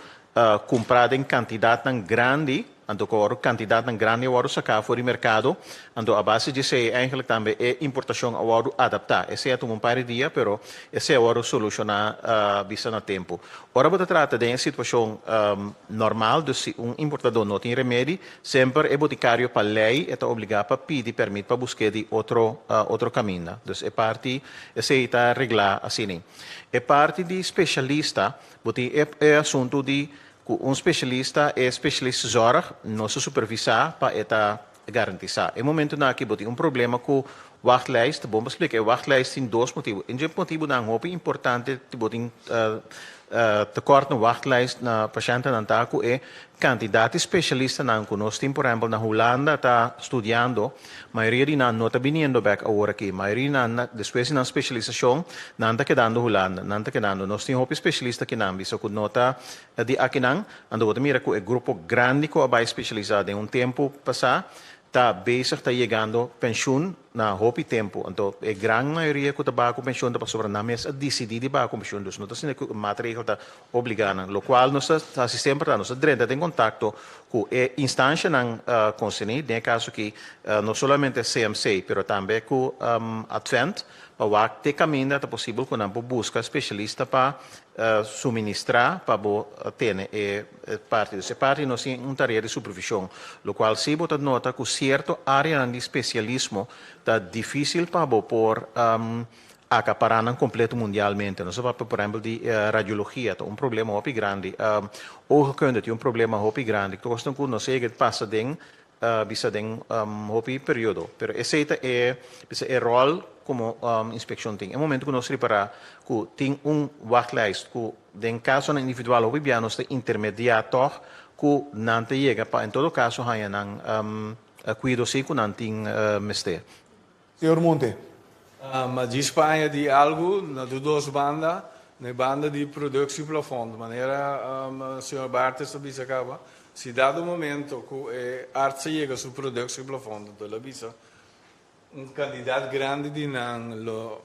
Kumprá den kantidatnan grandi, anto ku awor kantidatnan grandi a wòrdu saká for di merkado, anto a base di esei eigenlijk tambe e importashon a wòrdu adaptá. Esei a tuma un par di dia, pero esei a wòrdu solushoná bisa na tempu. Ora bo ta trata den e situashon normal, dus si un importadó no tin remedi, semper e botikario pa lei e ta obligá pa pidi pèrmit pa busk'é di otro otro kaminda. Dus e parti esei ta reglá asina. E parti di spesialista Bo tin e e asuntu di ku un spesialista e specialistzorg no sa supervisá pa e ta garantisá. E momentunan aki bo tin un problema ku wachtlijst. Bon pa splika, e wachtlijst tin dos motibu. Un dje motibunan hopi importante di bo tin tekort na wachtlijst na pashentenan ta ku e kantidat di spesialistanan ku nos tin por ehèmpel na Hulanda ta studiando. Mayoria di nan no ta biniendo bek awor aki. Mayoria di nan, despues di nan specialisacion, nan ta kedando Hulanda. Nan ta kedando. Nos tin hopi specialista akinan, bisa cu no ta di akinan. Anto bo ta mira cu e grupo grandi cu a bay specialisa den un tempo pasa, ta bezig ta yegando pensioen na hopi tempo. Anto e gran mayoria cu ta baha cu pensioen ta pasobra nan mes a dicidi di baha cu pensioen. Dus no ta asina cu e maatregel ta Obligá nan. Lokual nos ta hasi semper ta nos ta drenta den kontakto ku e instanshanan konserní, den e kaso aki no solamente CMC pero tambe ku Advent, pa wak te kaminda ta posibel ku nan por buska spesialista pa suministrá pa bo tene e parti. Dus e parti nos tin un tarea di supervishon, lokual si bo ta nota ku sierto áreanan di spesialismo ta difísil pa bo por Acapará nan completo mundialmente. Nos a papia por ehempel di radiologia, ta un problema hopi grandi. Oogkunde tin un problema hopi grandi. Tur cosnan cu nos a yega di pasa den bisa den hopi periodo. Pero esey ta e bisa e rol como inspeccion tin. E momento cu nos ripara cu tin un wachtlijst cu den casonan individual hopi bia nos ta intermedia tog cu nan ta yega pa en todo caso haya nan cuido si cu nan tin mester. Señor Monte. Ma djis pa añadí algu na tur dos banda, na e banda di productieplafond, manera señor Bartes a bisa caba, si dado momento cu e arts a yega su productieplafond, anto el a bisa un cantidad grandi di nan lo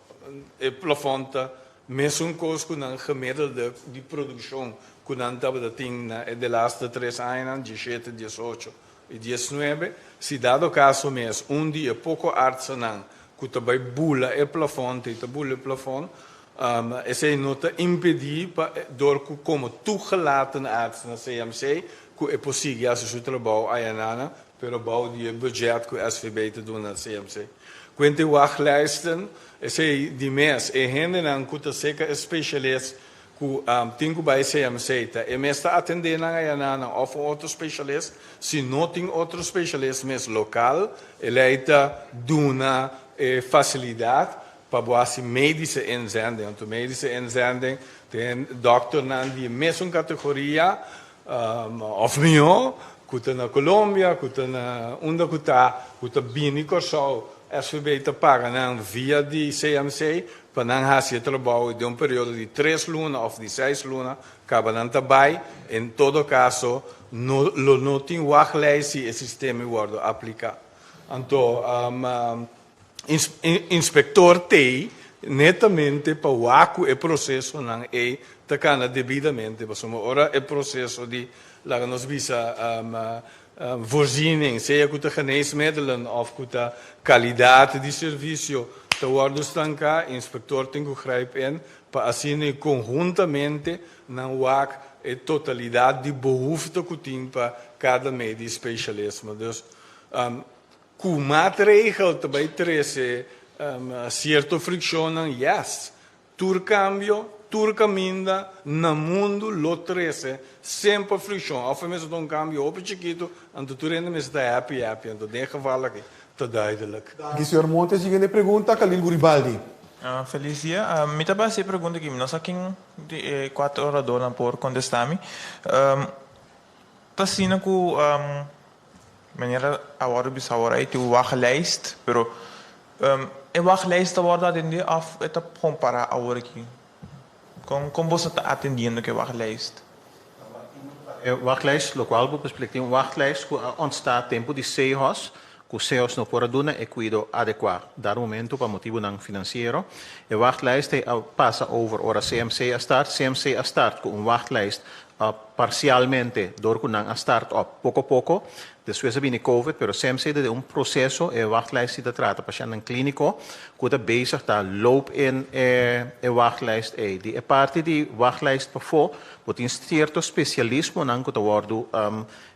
e plafond ta mesun cos cu nan gemiddelde di produccion cu nan tabata tin na e delaste tres añanan, diesshete, diesocho. E diesnuebe, si dado kaso mes un di e poko artsanan ku ta bai bula e plafòn ta i ta bula e plafòn, esei no ta impedí pa dor ku komo toegelaten arts na CMC ku e por sigui hasi su trabou ayanana, pero bou di e budget ku SVB ta duna CMC. Kuente wachtlijsten, esei di mes e hendenan ku ta seka e specialist Ku tin ku bai CMC ta e mes ta atendé nan ayananan òf un otro speshalist. Si no tin otro speshalist mes lokal, e lei ta duna e fasilidat pa bo hasi medische inzending. Anto medische inzending ta e dòkternan di e mesun kategoria òf mihó ku ta na Colombia, ku ta na unda ku ta, ku ta bini Kòrsou. SVB ta paga nan via di CMC Pa nan hasi e trabou den un periodo di tres luna of di seis luna, kaba nan ta bai, en todo kaso no lo no tin wachtlijst si e sistema wordo apliká. Anto inspektor t'ei netamente pa wak ku e prosesonan ei ta kana debidamente, pasobra ora e proseso di laga nos bisa Voorziening, sea ku ta geneesmiddelen òf ku ta kalidat di servisio, ta wòrdu stanká, inspektor tin ku grijp in pa asina i konhuntamente nan wak e totalidat di behoefte ku tin pa kada medisch spesialisme. Dus ku maatregel ta bai trese sierto frikshonnan, yes, Tur kambio, tur kaminda na mundu lo trese semper frikshon. Òf e mester ta un kambio hopi chikitu, anto tur hende mester ta happy happy. Anto den e geval aki ta duidelijk. Danki señor Montes. Siguiente pregunta, Khalil Guribaldi. Feliz dia. Mi ta basa e pregunta aki. Mi no sa ken di e kuater oradornan por kontestá mi. Ta asina ku manera a wòrdu bisa awor ei tin un wachtlijst, pero E wachtlijst ta wòrdu atendé òf e ta kompará awor aki? Kon kon boso ta atendiendo ku e wachtlijst? E wachtlijst, lokual bo por splika, tin un wachtlijst ku a ontstá tempu di SEHOS, ku SEHOS no por a duna e kuido adekuá dar momentu pa motibunan finansiero. E wachtlijst ei a pasa over ora CMC a start. CMC a start ku un wachtlijst. parsialmente dor ku nan a start up poko poko. Despues a bini Covid, pero CMC ta den un proseso, e wachtlijst si ta trata pashèntnan klíniko ku ta bezig ta loop in e wachtlijst ei. Di e parti di wachtlijst pafó bo tin sierto spesialismonan ku ta wòrdu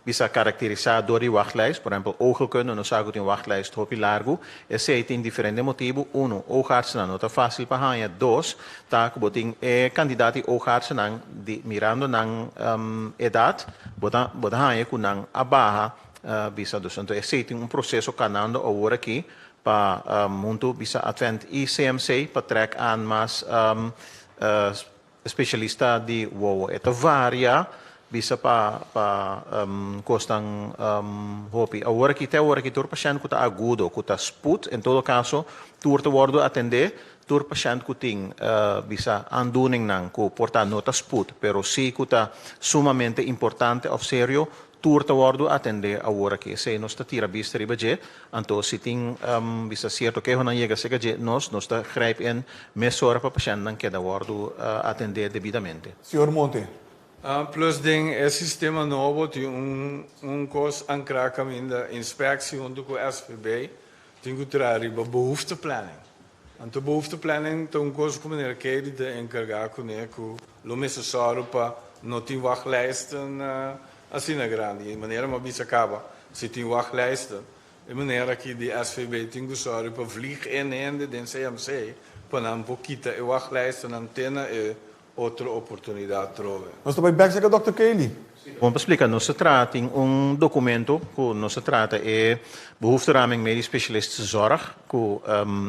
Bisa karakterisá dor di wachtlijst, por ehèmpel oogheelkunde, nos sa ku tin wachtlijst hopi largu. Esei tin diferente motibu. Unu, oogartsennan no ta fásil pa haña. Dos, ta ku bo tin e kantidat di oogartsennan di mirando nan edat, bo ta bo ta haña ku nan a baha bisa. Dus anto esei tin un proseso kanando awor aki pa huntu bisa Advent i CMC pa trèk aan mas Specialista di wowo. E ta varia bisa pa pa cosnan hopi. Awor aki te awor aki tur pashent cu ta agudo, cu ta spoed, en todo caso tur ta wordo atende, tur pashent cu tin bisa aandoeningnan cu por ta no ta spoed, pero si cu ta sumamente importante of serio, Tur ta wòrdu atendé awor aki. Esei nos ta tira bista riba dje. Anto si tin bisa sierto kehonan yega serka dje nos, nos ta grijp in mesora pa pashèntnan keda wòrdu atendé debidamente. Señor Monte. Plus den e sistema nobo tin un un kos ankrá kaminda inspektie huntu ku SVB tin ku traha riba behoefteplanning. Anto behoefteplanning ta un kos ku meneer Kady ta enkargá kuné ku lo mester sòru pa no tin wachtlijsten asina grandi. E manera mi a bisa kaba, si tin wachtlijsten, e meneer aki di SVB tin ku sòru pa vlieg in hende den CMC pa nan por kita e wachtlijstennan te na e otro oportunidat trobe. Nos ta bai bèk serka Dòkter Kaylee. Bon pa splika, nos ta traha tin un dokumento ku nos ta trata e Behoefteraming Medisch Specialistische Zorg ku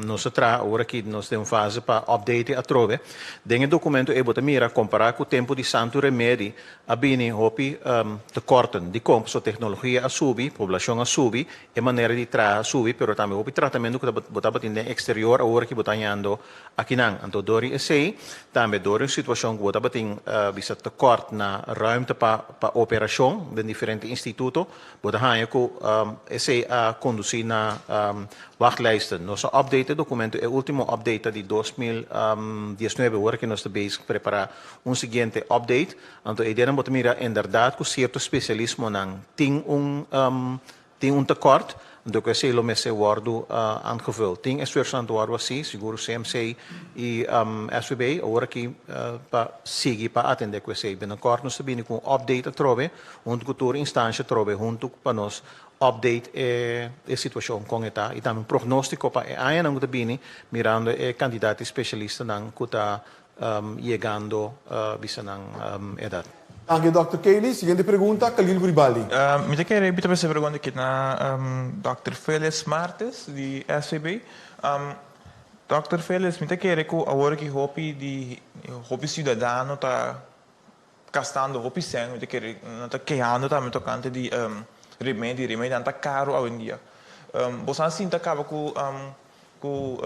nos ta traha awor aki nos den un fase pa update atrobe. Den e dokumento ei bo ta mira kompará ku tempu di Santu Remedi a bini hopi tekorten. Dikon? Pasobra teknologia a subi, poblashon a subi, e manera di traha a subi, pero tambe hopi tratamentu ku bo tabatin den eksterior awor aki bo ta hañando Akinan, anto dor di esei, tambe dor di un situashon ku bo tabatin bisa tekort na ruimte pa pa operashon den diferente instituto, bo ta haña ku esei a kondusí na wachtlijsten. Nos a update e dokumento, e último update ta di 2019, ora ku nos ta bezig prepará un siguiente update. Anto e ideanan bo ta mira inderdat ku sierto spesialismonan tin un Tin un tekort, anto ku esei lo mester wòrdu aangevuld. Tin esfuersonan ta wòrdu hasí, sigur CMC i SVB, awor aki pa sigui pa atendé ku esei. Binnenkort nos ta bini ku un update atrobe, huntu ku tur instansha atrobe huntu pa nos update e situashon kon e ta i tambe un prognóstiko pa e añanan ku ta bini mirando e kantidat di spesialistanan ku ta yegando bisa nan edat. Danki Dòkter Kaylee. Siguiente pregunta, Khalil Guribaldi. Mi ta kere repita e pregunta aki na Dòkter Phyllis Martes di SVB. Dòkter Phyllis, mi ta kere ku awor aki hopi di hopi siudadano ta gastando hopi sèn, mi ta kere nan ta kehando tambe tokante di remedi, remedinan ta karu awendia. Boso a sinta kaba ku ku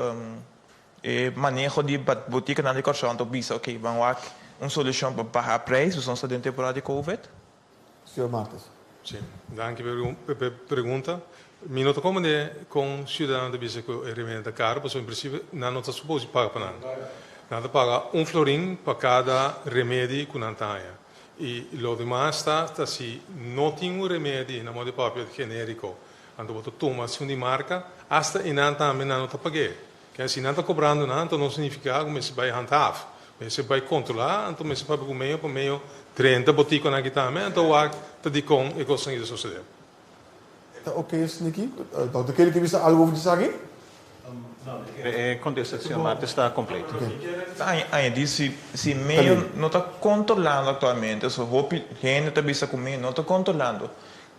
E maneho di botikanan di Kòrsou anto bisa ok ban wak un solushon pa baha preis pasobra nos ta den temporada di covid. Señor Martes. Sí, danki pa e pregunta. Mi no ta komprendé kon siudadano ta bisa ku e remedi ta karu pasobra en prinsipio nan no ta supos di paga pa nan. Nan ta paga un florin pa kada remedi ku nan ta haña. I lo demas ta ta si no tin un remedi na modo di papia genériko anto bo ta tuma si un di marka asta einan tambe nan no ta pag'é. Ke si nan ta kobrando nan, anto no signifiká ku mester bai handhaaf. Mester bai kontrolá, anto mester papia ku meyo pa meyo drenta botikonan aki tambe, anto wak ta dikon e kosnan aki ta sosodé. Ta oke, Sneaky? Dòkter Kelly ke bisa algu over di esaki? No, mi kere e kontestashon Martes ta kompleto. Ta añadí si si meyo no ta kontrolando aktualmente, so hopi hende ta bisa ku meyo no ta kontrolando,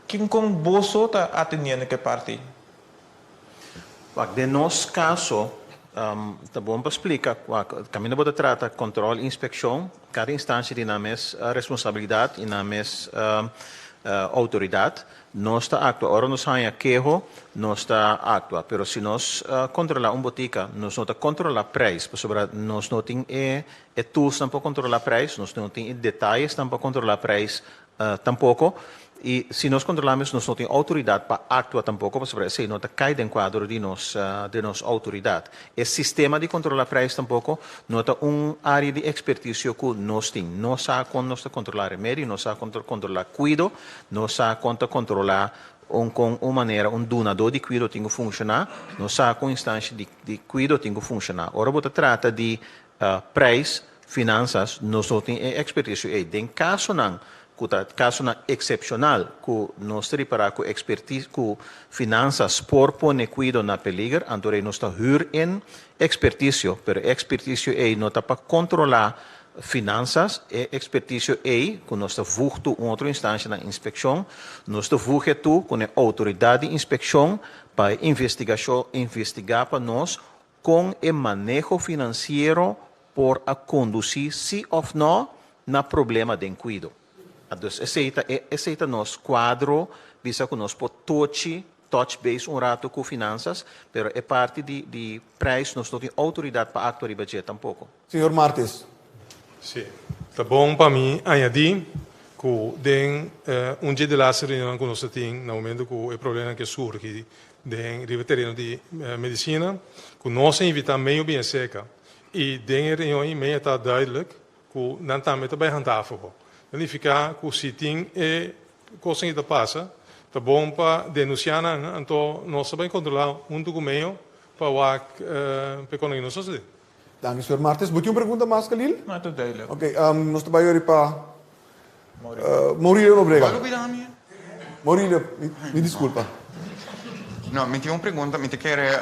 kin kon boso ta atendiendo ke parti? Wak, den nos kaso, ta bon pa splika wak, kaminda bo ta trata kòntròl i inspekshon, kada instansia tin nan mes responsabilidat i nan mes outoridat. Nos ta aktua ora nos haña keho, nos ta aktua. Pero si nos kontrolá un botika, nos no ta kontrolá preis, pasobra nos no tin e toolsnan pa kontrolá preis, nos no tin e detayesnan pa kontrolá preis tampoko. I si nos kontrolá mes nos no tin outoridat pa aktua tampoko pasobra esei no ta kai den kuadro di nos di nos outoridat. E sistema di kontrolá preis tampoko no ta un área di ekspertisio ku nos tin. No sa kon nos ta kontrolá remedio, no sa kon ta kontrolá kuido, no sa kon ta kontrolá un kon un manera un dunadó di kuido tin ku funshoná, no sa kon instansha di di kuido tin ku funshoná. Ora bo ta trata di Prijs, Finansas, nos no tin e ekspertisio ei. Den kasonan ku ta kasonan eksepshonal ku nos ta ripará ku ekspertis ku Finansas por pone kuido na peliger, anto rei nos ta hür in ekspertisio, pero e ekspertisio ei no ta pa kontrolá Finansas, e ekspertisio ei ku nos ta vug tu un otro instansha na inspekshon, nos ta vug e tu ku e outoridat di inspekshon pa e investigashon investigá pa nos Kon e maneho finansiero por a kondusí sí òf nò na problema den kuido? Dus esei ta e esei ta nos kuadro bisa ku nos por tochi, touch base, un ratu ku finansas, pero e parti di di preis nos no tin outoridat pa aktua riba dje tampoko. Señor Martes. Sí, ta bon pa mi añadí ku den un dje di laatste reunionnan ku nos a tin na momento ku e problemanan ke surgi den riba e tereno di medisina, ku nos a invitá medio bien seka i den e reunion ei medio ta duidelijk ku nan tambe ta bai handhaven bo. Ta nifiká ku si tin e kosnan ei ta pasa, ta bon pa denunsiá nan, anto nos ta bai kontrolá huntu ku medio pa wak pa e kono no sosodé. Danki señor Martes. Bo tin un pregunta mas Khalil? No, ta duidelijk. Ok, nos ta bai ori pa Maurilio Nobrega. Bo a lubida mi? Maurilio, mi disculpa. No, mi tin un pregunta, mi ta kere,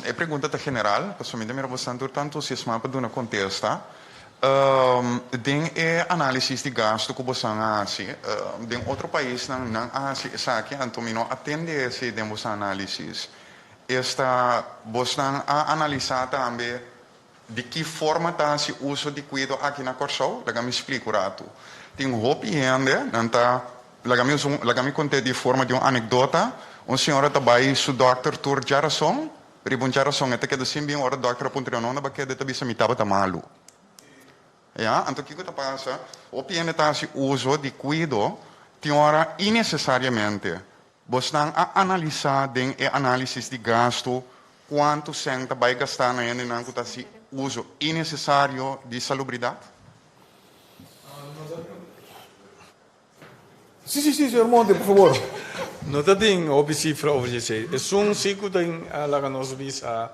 e pregunta ta general, pasobra mi ta mira boso tur ta entusiasma pa duna contesta. Den e analisis di gasto cu boso a haci, den otro paisnan nan a haci esaki, anto mi no a tende esey den boso analisis. Esta, bosnan a analisá tambe di ki forma ta hasi uso di kuido aki na Kòrsou? Laga mi splika un ratu. Tin hopi hende, nan ta, laga mi usa un, laga mi kont'é di forma di un anekdota, un señora ta bai su dòkter tur djarason, riba un djarason e ta keda sin bin, ora dòkter a puntra no unda bo a keda, e ta bisa mi tabata malu. Ya, anto kiko ta pasa? Hopi hende ta hasi uso di kuido tin ora inesesariamente. Bosnan a analisá den e análisis di gastu kuantu sèn ta bai gastá na hendenan ku ta hasi uso inesesario di salubridat? Sí, sí, sí, señor Monte, por favor. No ta tin hopi sifra over dje esei. Esun sí ku tin a laga nos bisa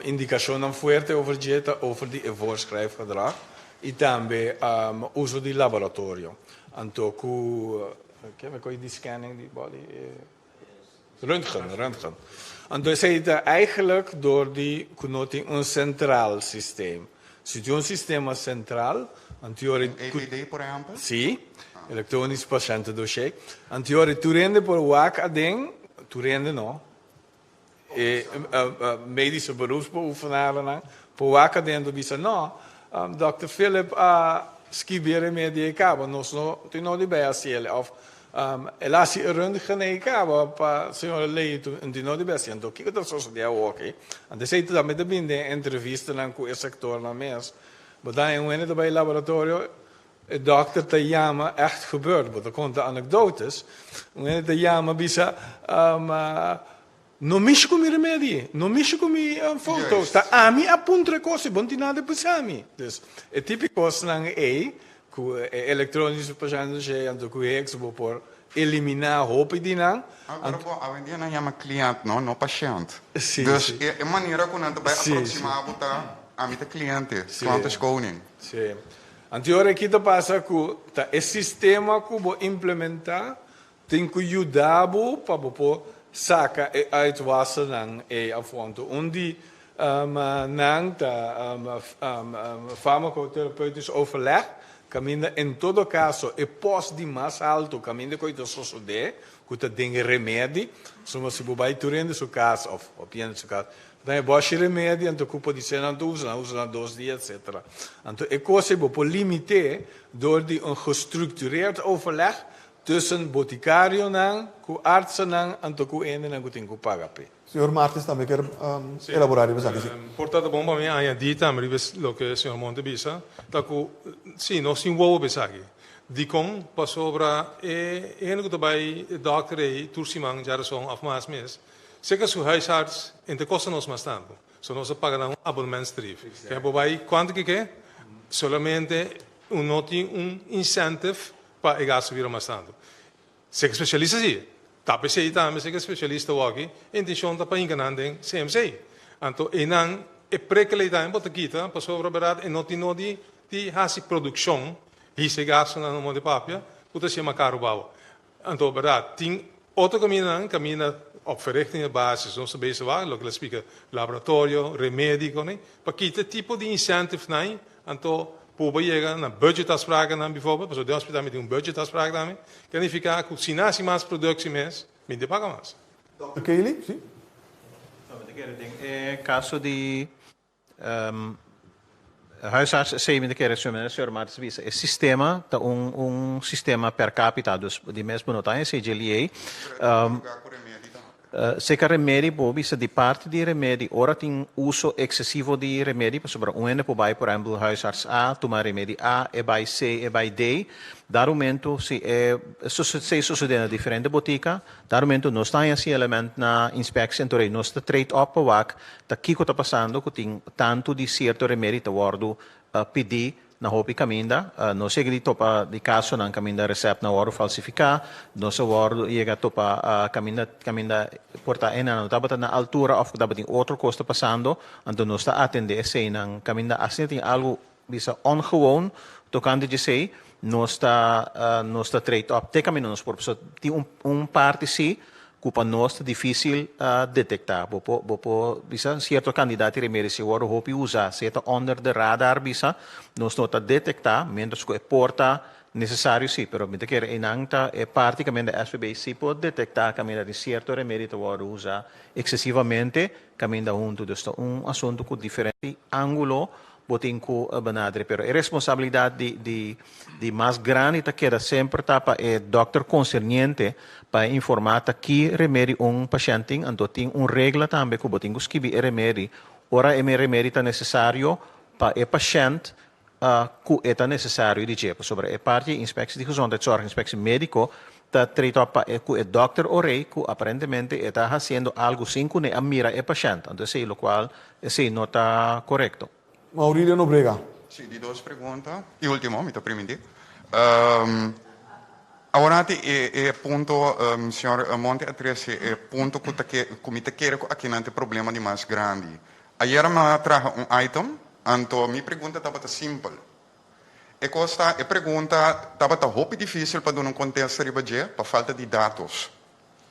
indikashonnan fuerte over dje ta over di e voorschrijfgedrag i tambe uso di laboratorio. Anto ku Ke me koe di scanning di body? Röntgen, röntgen. Anto esei ta eigenlijk door di ku no tin un centraal systeem. Si tin un sistema centraal, anto Un EPD por ehempel? Sí, elektronisch patiëntendossier. Anto tur hende por wak aden, tur hende no, E medische beroepsbeoefenarennan por wak adentro bisa no, Dòkter Philip a skibi e remedi ei kaba, nos no tin nodi bai hasi el òf el a hasi e röntgen ei kaba pa señora Leito no tin nodi bai hasi. Anto kiko ta sosodé awoki? Anto esei tambe ta bini den entrevistanan ku e sektornan mes. Bo ta haña un hende ta bai laboratorio, e dòkter ta yama, ègt gebeurd, bo ta konta anekdotes, un hende ta yama bisa, No mishi ku mi remedi, no mishi ku mi foto, ta ami a puntra e kos i bo no tin nada bisa mi. Dus e tipi kosnan ei ku e elektronische patiëntendossier anto ku heks bo por eliminá hopi di nan. Awor bo awendia nan yama cliënt no, no pashènt. Dus e manera ku nan ta bai aproximá bo ta ami ta cliënte, klant is koning. Sí. Anto ora aki ta pasa ku ta e sistema ku bo implementá Tin ku yuda bo pa bo por saka e uitwassernan ei afó. Anto un di nan ta farmacotherapeutisch overleg, kaminda en todo kaso e pòst di mas altu kaminda ku ei ta sosodé, ku ta den remedi, pasobra si bo bai tur hende su kas òf hopi hende su kas, bo ta haña bòshi remedi anto ku podisé nan ta usa, nan usa nan dos dia etcetera. Anto e kos ei bo por limit'é dor di un gestructureerd overleg Tussen boticarionan cu artsennan anto cu hendenan cu tin cu paga p'e. Señor Martins tambe kier elabora riba esaki, si. Por ta ta bon pa mi añadi tambe riba loke señor Monte bisa, ta cu si nos tin wowo pa esaki. Dikon? Pasobra e hende ku ta bai e dòkter ei tur siman djarason òf mas mes, serka su huisarts e ta kosta nos mas tantu. So nos a paga nan un abonnementstarief. Ke bo bai kuantu ke ke, solamente un no tin un incentive pa e gastu bira mas tantu. Serka spesialista si. Ta p'esei tambe serka spesialista wòki e intenshon ta pa hinka nan den CMC. Anto einan e prikkel ei tambe bo ta kita pasobra bèrdat e no tin nodi di hasi produkshon Hisa e gastunan na Monte Papia ku ta siña karu bou. Anto bèrdat tin otro kamindanan kaminda op verrichtingen basis nos ta bezig wak loke la splika laboratorio, remedi koni pa kita e tipo di incentive-nan anto por bo yega na budgetafsprakennan bivoorbeeld pasobra den hospital mi tin un budgetafspraak tambe ke nifiká ku si nan hasi mas productie mes mi tin paga mas. Dòkter Kelly, si. No, mi ta kere den e kaso di Huisarts esei mi ta kere su manera señor Martens bisa e sistema ta un un sistema per capita dus di mes bo no ta esei dje liei. Seka remedi bo bisa di parti di remedi ora tin uso excesivo di remedi pasobra un hende por bai por ehempel huisarts A tuma remedi A e bai C e bai D dar momento si e esei sosode na diferente botica Darumento nos ta haña si element na inspectie en torey nos ta trade op pa wak ta kiko ta pasando ku tin tantu di sierto remedi ta wòrdu pidi na hopi kaminda. Nos yega di topa di kasonan kaminda resèptnan a wòrdu falsifiká, nos a wòrdu yega topa kaminda kaminda por ta enan no tabata na altura òf ku tabatin otro kos ta pasando, anto nos ta atendé eseinan kaminda asina tin algu Bisa ongewoon tocante djesey nos ta nos ta trade op te caminda nos por pasobra tin un un parti si cu pa nos ta dificil detecta bo por bo por bisa cierto cantidad di remedi si wordo hopi usa si e ta onder de radar bisa nos no ta detecta mientras cu e por ta necesario si pero mi ta kere eynan ta e parti caminda SVB si por detecta caminda tin cierto remedi ta wordo usa excesivamente caminda hunto dus ta un asunto cu diferente angulo Bo tin ku benadere, pero e responsabilidat di di di mas grandi ta keda semper ta pa e dòkter konserniente pa e informá ta ki remedi un pashènt tin, anto tin un regla tambe ku bo tin ku skibi e remedi ora e remedi ta nesesario pa e pashènt ku e ta nesesario di dje, pasobra e parti e Inspectie di Gezondheidszorg, Inspectie Médiko, ta trata pa e ku e dòkter orei ku aparentemente e ta hasiendo algu sin ku ne a mira e pashènt, anto esei lokual Esei no ta korekto. Maurilio Nobrega. Sí, di dos pregunta y ultimo, mi ta primintí. Aworati e e punto, señor Monti a trece e punto cu ta ke cu mi ta kere cu akinan ta e problema di mas grandi. Ayera mi a traha un item, anto mi pregunta tabata simpel. E cos ta, e pregunta tabata hopi dificil pa duna un contesta riba dje pa falta di datos.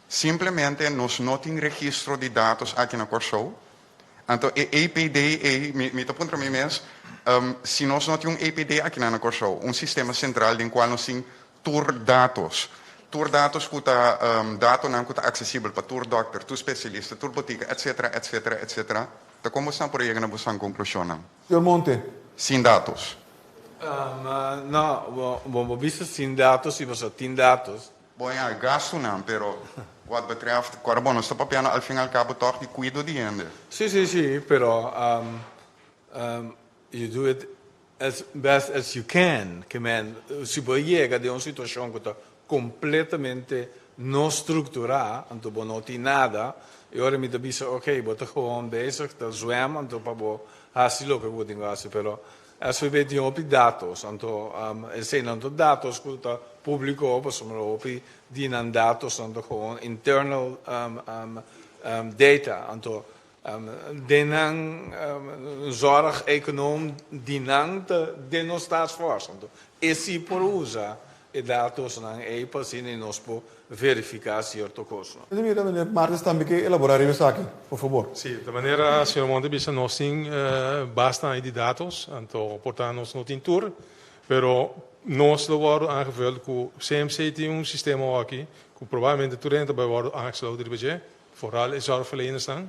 Simplemente nos no tin registro di datos aki na Kòrsou. Anto e EPD ei, mi mi ta puntra mi mes, si nos no tin un EPD akinan na Kòrsou, un sistema sentral den kual nos tin tur datos, tur datos ku ta datonan ku ta aksesibel pa tur dòkter, tur spesialista, tur botika, etcetera, etcetera, etcetera, ta kon bosnan por a yega na bosnan konklushonnan? Señor Monte. Sin datos. No, bo bo bisa sin datos si boso tin datos. Bon ya, gastunan, pero wat betreft, kor bon, nos ta papiando al fin al cabo toch di cuido di hende. Sí, sí, sí, pero you do it as best as you can, ke men, si bo yega den un situacion cu ta completamente no structura, anto bo no tin nada, e ora mi ta bisa, ok, bo ta gewoon bezig, ta zwem, anto pa bo haci loke cu bo tin cu haci, pero SVB tin hopi datos, anto eseinan ta datos ku ta públiko pasobra hopi di nan datosnan ta gewoon internal data. Anto den nan zorgeconoom di nan ta den nos taskforce. Anto e si por usa e datosnan ei pa asina nos por verifiká sierto kosnan. Mi ta mira meneer Martes tambe ke elaborá riba esaki, por fabor. Sí, ta manera señor Monte bisa nos tin basta aña di datos, anto por ta nos no tin tur, pero nos lo wòrdu aangevuld ku CMC tin un sistema awor aki ku probablemente tur hende ta bai wòrdu aangesloten riba dje, vooral e zorgverlenersnan.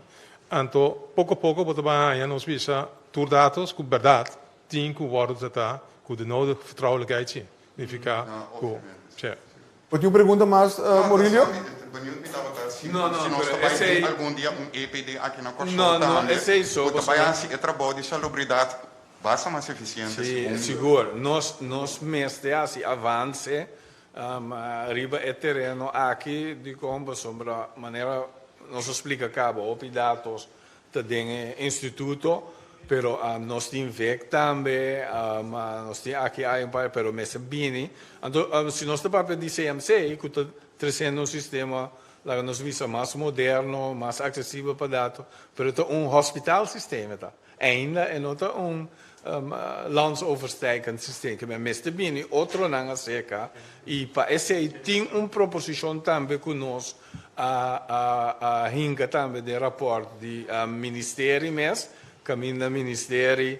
Anto poko poko bo ta bai haña nos bisa tur datos ku bèrdat tin ku wòrdu tratá ku de nodige vertrouwelijkheid sí. Nifiká ku, sí. Bo tin un pregunta mas, Maurilio? Benieuwd mi tabata si nos ta bai tin algun dia un EPD aki na Kòrsou tambe ku ta bai hasi e trabou di salubridat. Basta mas efisiente Sí, segun. sigur. Nos nos mester hasi avanse riba e tereno aki dikon pasobra manera nos a splika kaba hopi datos ta den e instituto pero nos tin vek tambe nos tin aki aya un par pero mester bini anto si nos ta papia di CMC ku ta tresiendo un sistema laga nos bisa mas moderno mas aksesibel pa dato pero ta un hospital sistema ta. Ainda e no ta un landsoverstijkend systeem, ke men mester bini otronan aserka i pa esei tin un proposishon tambe ku nos a a hinka tambe den rapòrt di ministeri mes, kaminda ministeri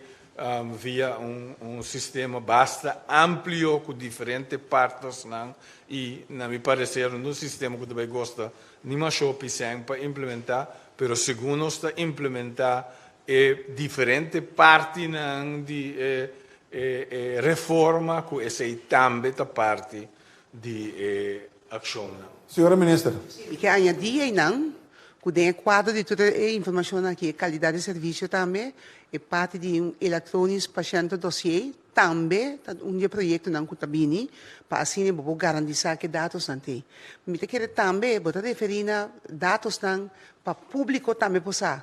via un un sistema basta amplio ku diferente partnersnan i na mi pareser no ta un sistema ku ta bai gosta Ni masho pisèn pa implementá, pero segun nos ta implementá e diferente partinan di e e reforma ku esei tambe ta parti di e akshonnan. Señora Minister. Mi ke añadí einan ku den e kuadro di tur e informashonnan aki, e kalidat di servisio tambe, e parti di un elektronisch patiëntendossier, Tambe ta un di e proyektonan ku ta bini pa asina bo por garantisa ku e datosnan t'ei. Mi ta kere tambe bo ta referí na datosnan pa públiko tambe por sa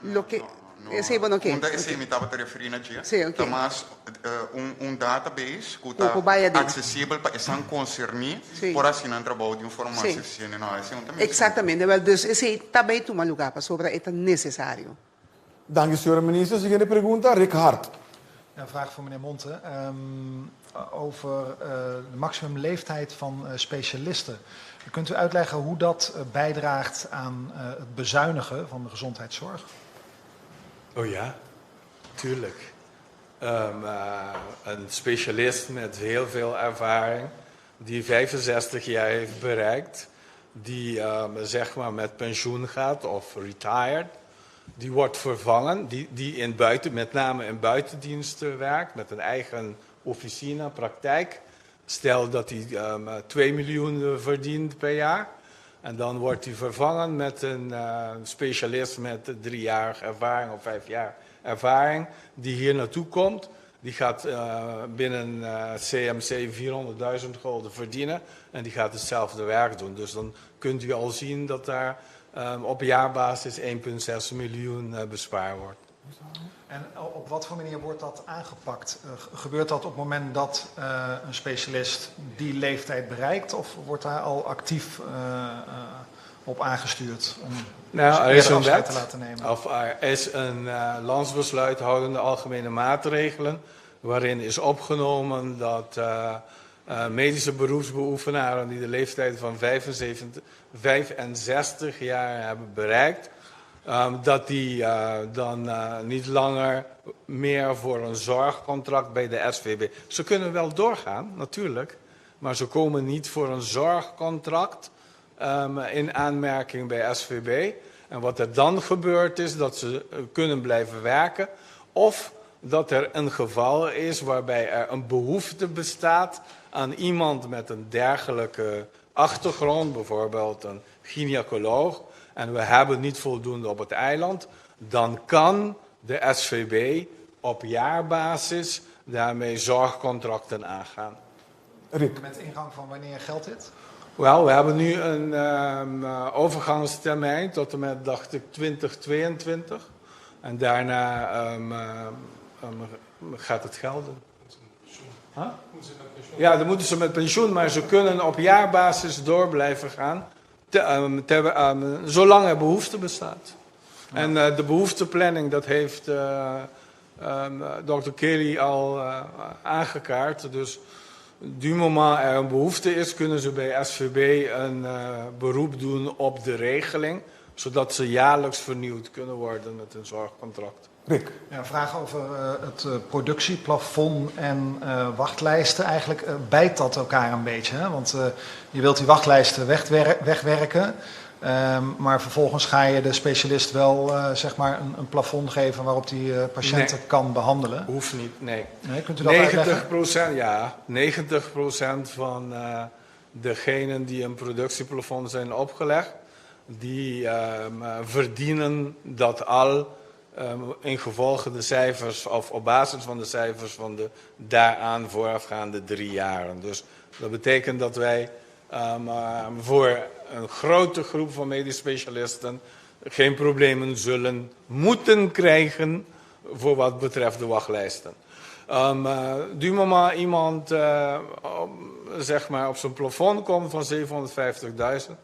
loke esei bo no ke. Unda esei mi tabata referí na dje Sí, ta oke. mas un un database ku Ku ta por bai aden. aksesibel pa esnan konserní Sí. por hasi nan trabou di un forma mas Sí. efisiente. No, esei un ta mi asuntu. Eksaktamente. Wèl, dus esei ta bai tuma lugá pasobra e ta nesesario. Danki, señora minister. Siguiente pregunta, Rick Hart. Een vraag voor meneer Monte um, over uh, de maximumleeftijd van uh, specialisten. Kunt u uitleggen hoe dat uh, bijdraagt aan uh, het bezuinigen van de gezondheidszorg? Oh ja, tuurlijk. Um, uh, een specialist met heel veel ervaring, die 65 jaar heeft bereikt, die um, zeg maar met pensioen gaat of retired, die wordt vervangen, die, die in buiten, met name in buitendiensten werkt, met een eigen officina, praktijk. Stel dat hij um, 2 miljoen verdient per jaar. En dan wordt hij vervangen met een uh, specialist met drie jaar ervaring of vijf jaar ervaring, die hier naartoe komt. Die gaat uh, binnen uh, CMC 400.000 gulden verdienen en die gaat hetzelfde werk doen. Dus dan kunt u al zien dat daar um, op jaarbasis 1,6 miljoen uh, bespaard wordt. En op wat voor manier wordt dat aangepakt? Gebeurt dat op het moment dat uh, een specialist die leeftijd bereikt? Of wordt daar al actief uh, op aangestuurd om nou, er is een wet, te laten nemen? Of er is een landsbesluit houdende algemene maatregelen waarin is opgenomen dat medische beroepsbeoefenaren die de leeftijd van 75, 65 jaar hebben bereikt, um, dat die uh, dan uh, niet langer meer voor een zorgcontract bij de SVB. Ze kunnen wel doorgaan, natuurlijk, maar ze komen niet voor een zorgcontract um, in aanmerking bij SVB. En wat er dan gebeurt is dat ze kunnen blijven werken of dat er een geval is waarbij er een behoefte bestaat aan iemand met een dergelijke achtergrond, bijvoorbeeld een gynaecoloog, en we hebben niet voldoende op het eiland, dan kan de SVB op jaarbasis daarmee zorgcontracten aangaan. Rick. Met ingang van wanneer geldt dit? Wel, we hebben nu een um, overgangstermijn tot en met, dacht ik, 2022. En daarna um, um, gaat het gelden. Huh? Ja, dan moeten ze met pensioen, maar ze kunnen op jaarbasis door blijven gaan. Te, um, te, um, zolang er behoefte bestaat. Ja. En uh, de behoefteplanning, dat heeft uh, um, Dr. Kelly al uh, aangekaart. Dus du moment er een behoefte is, kunnen ze bij SVB een uh, beroep doen op de regeling, zodat ze jaarlijks vernieuwd kunnen worden met een zorgcontract. Rick. Ja, een vraag over uh, het uh, productieplafond en uh, wachtlijsten. Eigenlijk bijt dat elkaar een beetje. Hè? Want je wilt die wachtlijsten wegwer wegwerken. Um, maar vervolgens ga je de specialist wel zeg maar een, een plafond geven waarop die patiënten nee, kan behandelen. Hoeft niet, nee. nee kunt u dat 90 procent, ja, 90 procent van degenen die een productieplafond zijn opgelegd, die um, verdienen dat al Ingevolge de cijfers of op basis van de cijfers van de daaraan voorafgaande drie jaren. Dus dat betekent dat wij voor een grote groep van medisch specialisten geen problemen zullen moeten krijgen voor wat betreft de wachtlijsten. Du moment iemand zeg maar op zijn plafond komt van 750.000,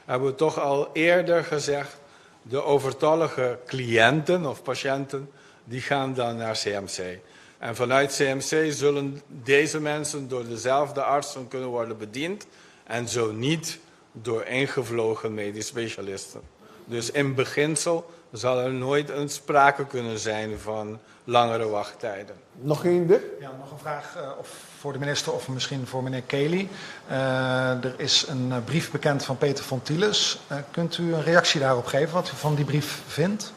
hebben we toch al eerder gezegd, de overtollige cliënten of patiënten, die gaan dan naar CMC. En vanuit CMC zullen deze mensen door dezelfde artsen kunnen worden bediend en zo niet door ingevlogen medisch specialisten. Dus in beginsel zal er nooit een sprake kunnen zijn van langere wachttijden. Nog één, Dick? Ja, nog een vraag of voor de minister of misschien voor meneer Kelly. Er is een brief bekend van Peter Fontiles. Kunt u een reactie daarop geven, wat u van die brief vindt?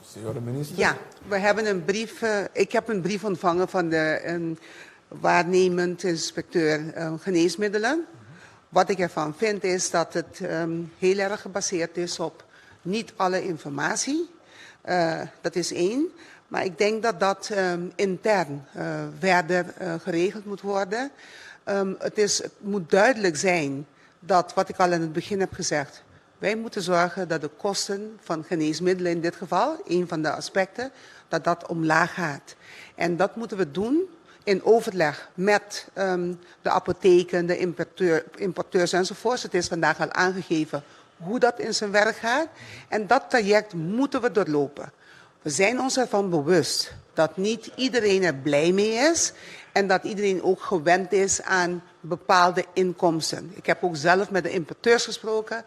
Señora minister. Ja, we hebben een brief. Ik heb een brief ontvangen van de waarnemend inspecteur geneesmiddelen. Wat ik ervan vind is dat het heel erg gebaseerd is op niet alle informatie. Dat is één. Maar ik denk dat dat intern verder geregeld moet worden. Het moet duidelijk zijn dat, wat ik al in het begin heb gezegd, wij moeten zorgen dat de kosten van geneesmiddelen in dit geval, een van de aspecten, dat dat omlaag gaat. En dat moeten we doen in overleg met de apotheken, de importeurs enzovoorts. Het is vandaag al aangegeven hoe dat in zijn werk gaat. En dat traject moeten we doorlopen. We zijn ons ervan bewust dat niet iedereen er blij mee is en dat iedereen ook gewend is aan bepaalde inkomsten. Ik heb ook zelf met de importeurs gesproken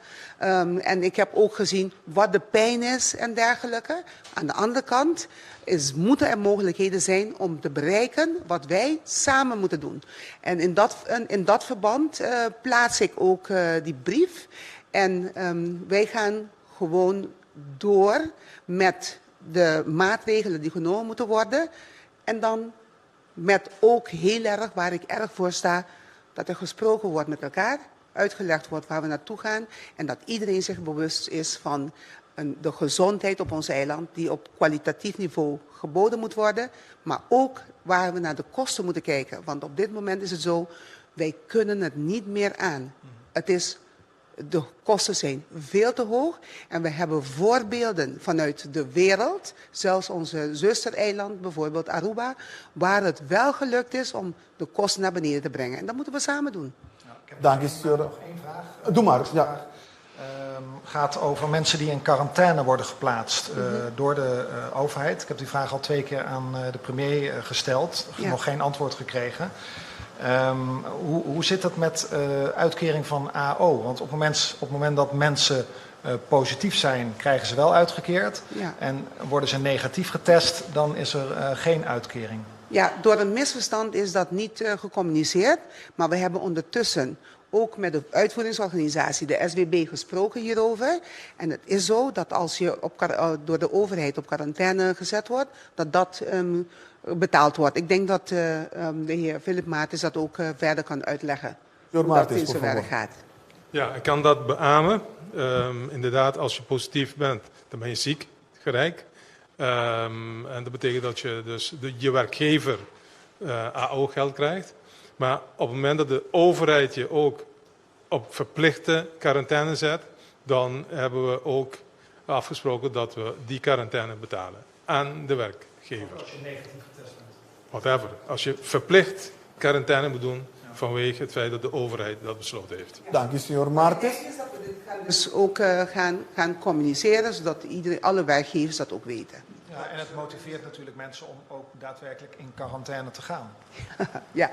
en ik heb ook gezien wat de pijn is en dergelijke. Aan de andere kant moeten er mogelijkheden zijn om te bereiken wat wij samen moeten doen. En in dat verband plaats ik ook die brief. En wij gaan gewoon door met de maatregelen die genomen moeten worden. En dan met ook heel erg, waar ik erg voor sta, dat er gesproken wordt met elkaar, uitgelegd wordt waar we naartoe gaan en dat iedereen zich bewust is van de gezondheid op ons eiland, die op kwalitatief niveau geboden moet worden, maar ook waar we naar de kosten moeten kijken. Want op dit moment is het zo, wij kunnen het niet meer aan. De kosten zijn veel te hoog en we hebben voorbeelden vanuit de wereld, zelfs onze zustereiland, bijvoorbeeld Aruba, waar het wel gelukt is om de kosten naar beneden te brengen. En dat moeten we samen doen. Ja, ik heb Dank je, Sir. nog één vraag. Doe maar, ja. Gaat over mensen die in quarantaine worden geplaatst door de overheid. Ik heb die vraag al 2 keer aan de premier gesteld. Nog geen antwoord gekregen. Hoe zit dat met uitkering van AO? Want op het moment dat mensen positief zijn, krijgen ze wel uitgekeerd. En worden ze negatief getest, dan is er geen uitkering. Ja, door een misverstand is dat niet gecommuniceerd. Maar we hebben ondertussen ook met de uitvoeringsorganisatie, de SWB, gesproken hierover. En het is zo dat als je door de overheid op quarantaine gezet wordt, dat dat betaald wordt. Ik denk dat de heer Philip Martens dat ook verder kan uitleggen. Heer Hoe dat Martens, in zijn por werk favor. gaat. Ja, ik kan dat beamen. Inderdaad, als je positief bent, dan ben je ziek, gelijk. En dat betekent dat je dus je werkgever AO-geld krijgt. Maar op het moment dat de overheid je ook op verplichte quarantaine zet, dan hebben we ook afgesproken dat we die quarantaine betalen aan de werkgever. Als je negatief getest bent. Whatever. Als je verplicht quarantaine moet doen vanwege het feit dat de overheid dat besloten heeft. Dank u, senhor Martens. Dus ook gaan communiceren, zodat alle werkgevers dat ook weten. Ja, en het motiveert natuurlijk mensen om ook daadwerkelijk in quarantaine te gaan. Ja.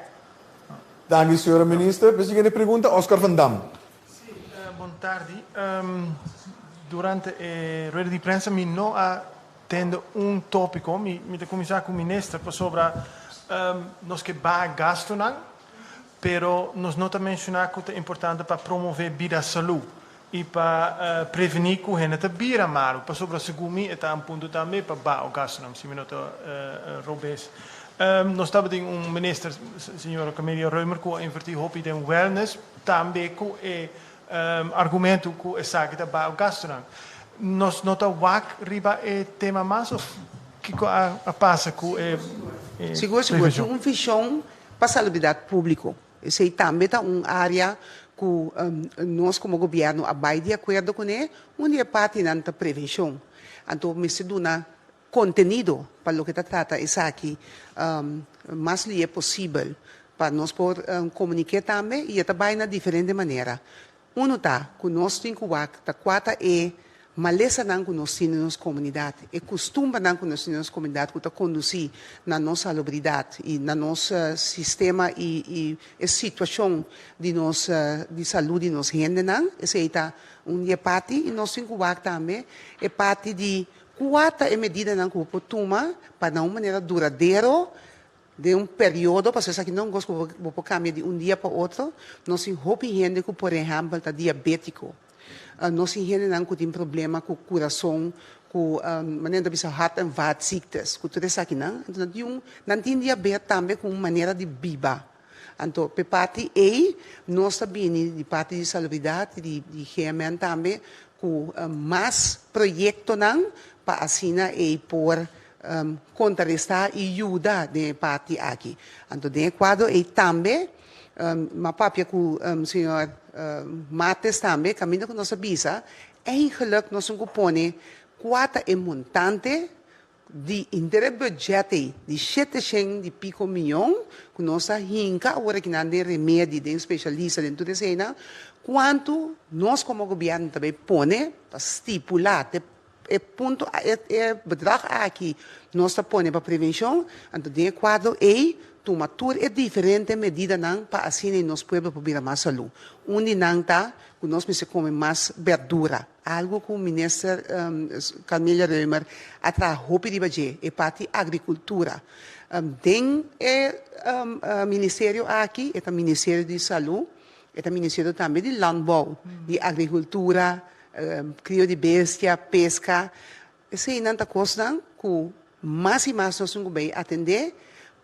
Dank u, senhora minister. De siguiente pregunta, Oscar van Dam. Sí, bon tardi. Durante rueda di prensa mi no a tende un tópiko, mi ta kuminsá ku minister pasobra nos ke baha gastonan, pero nos no ta menshoná ku ta importante pa promové bida salú i pa prevení ku hende ta bira malu. Pasobra segun mi e ta un punto tambe pa baha gastonan, si mi no ta robes. Nos tabatin un minister, señora Camelia Römer, ku a invertí hopi den wellness, tambe ku e argumento ku esaki ta baha gastonan. Nos no ta wak riba e tema mas of kiko a a pasa ku e e Sigur sigur tin prevenshon? un vishon pa salubridat públiko. Esei tambe ta un área ku nos komo gobièrnu a bai di akuerdo kuné. Un di e partinan ta prevenshon. Anto mester duna kontenido pa loke ta trata esaki mas lihe posibel pa nos por komuniké tambe i e ta bai na diferente manera. Unu ta ku nos tin ku wak ta kua ta e malesanan ku nos tin den nos komunidat, e kustumbernan ku nos tin den nos komunidat ku ta kondusí na nos salubridat i na nos sistema i i e situashon di nos di salú di nos hendenan. Esei ta un di e parti i nos tin ku wak tambe e parti di kua ta e medidanan ku bo por tuma pa na un manera duradero Den un periodo, pasobra esaki no un kos ku bo por kambia di un dia pa otro, nos tin hopi hende ku por ehèmpel ta diabétiko. Nos tin hendenan ku tin problema ku kurason, ku manera nan ta bisa hart en vaatziektes, ku tur esakinan. Anto nan tin un, nan tin diabet tambe ku un manera di biba. Anto p'e parti ei nos ta bini di parti di salubridat i di GMN tambe ku mas proyektonan pa asina ei por kontrarestá i yuda den e parti aki. Anto den e kuadro ei tambe m'a papia ku señor Martes tambe kaminda ku nos a bisa eigenlik nos tin ku pone kua ta e montante di henter e budget ei di sheteshen di piko miyon ku nos a hinka awor akinan den remedi, den speshalista, den tur eseinan, kuantu nos komo gobièrnu ta bai pone pa stipulá te E punto e bedrag aki nos ta pone pa prevenshon, anto den e kuadro ei tuma tur e diferente medidanan pa asina e nos pueblo por bira mas salú. Un di nan ta ku nos mester kome mas berdura, algu ku Minister Carmelia Römer a traha hopi riba dje, e parti agrikultura. Den e ministerio aki, e ta Ministerio di Salú, e ta Ministerio tambe di Landbouw, di Agrikultura, Krio di bestia, peska, eseinan ta kosnan ku mas i mas nos tin ku bai atendé,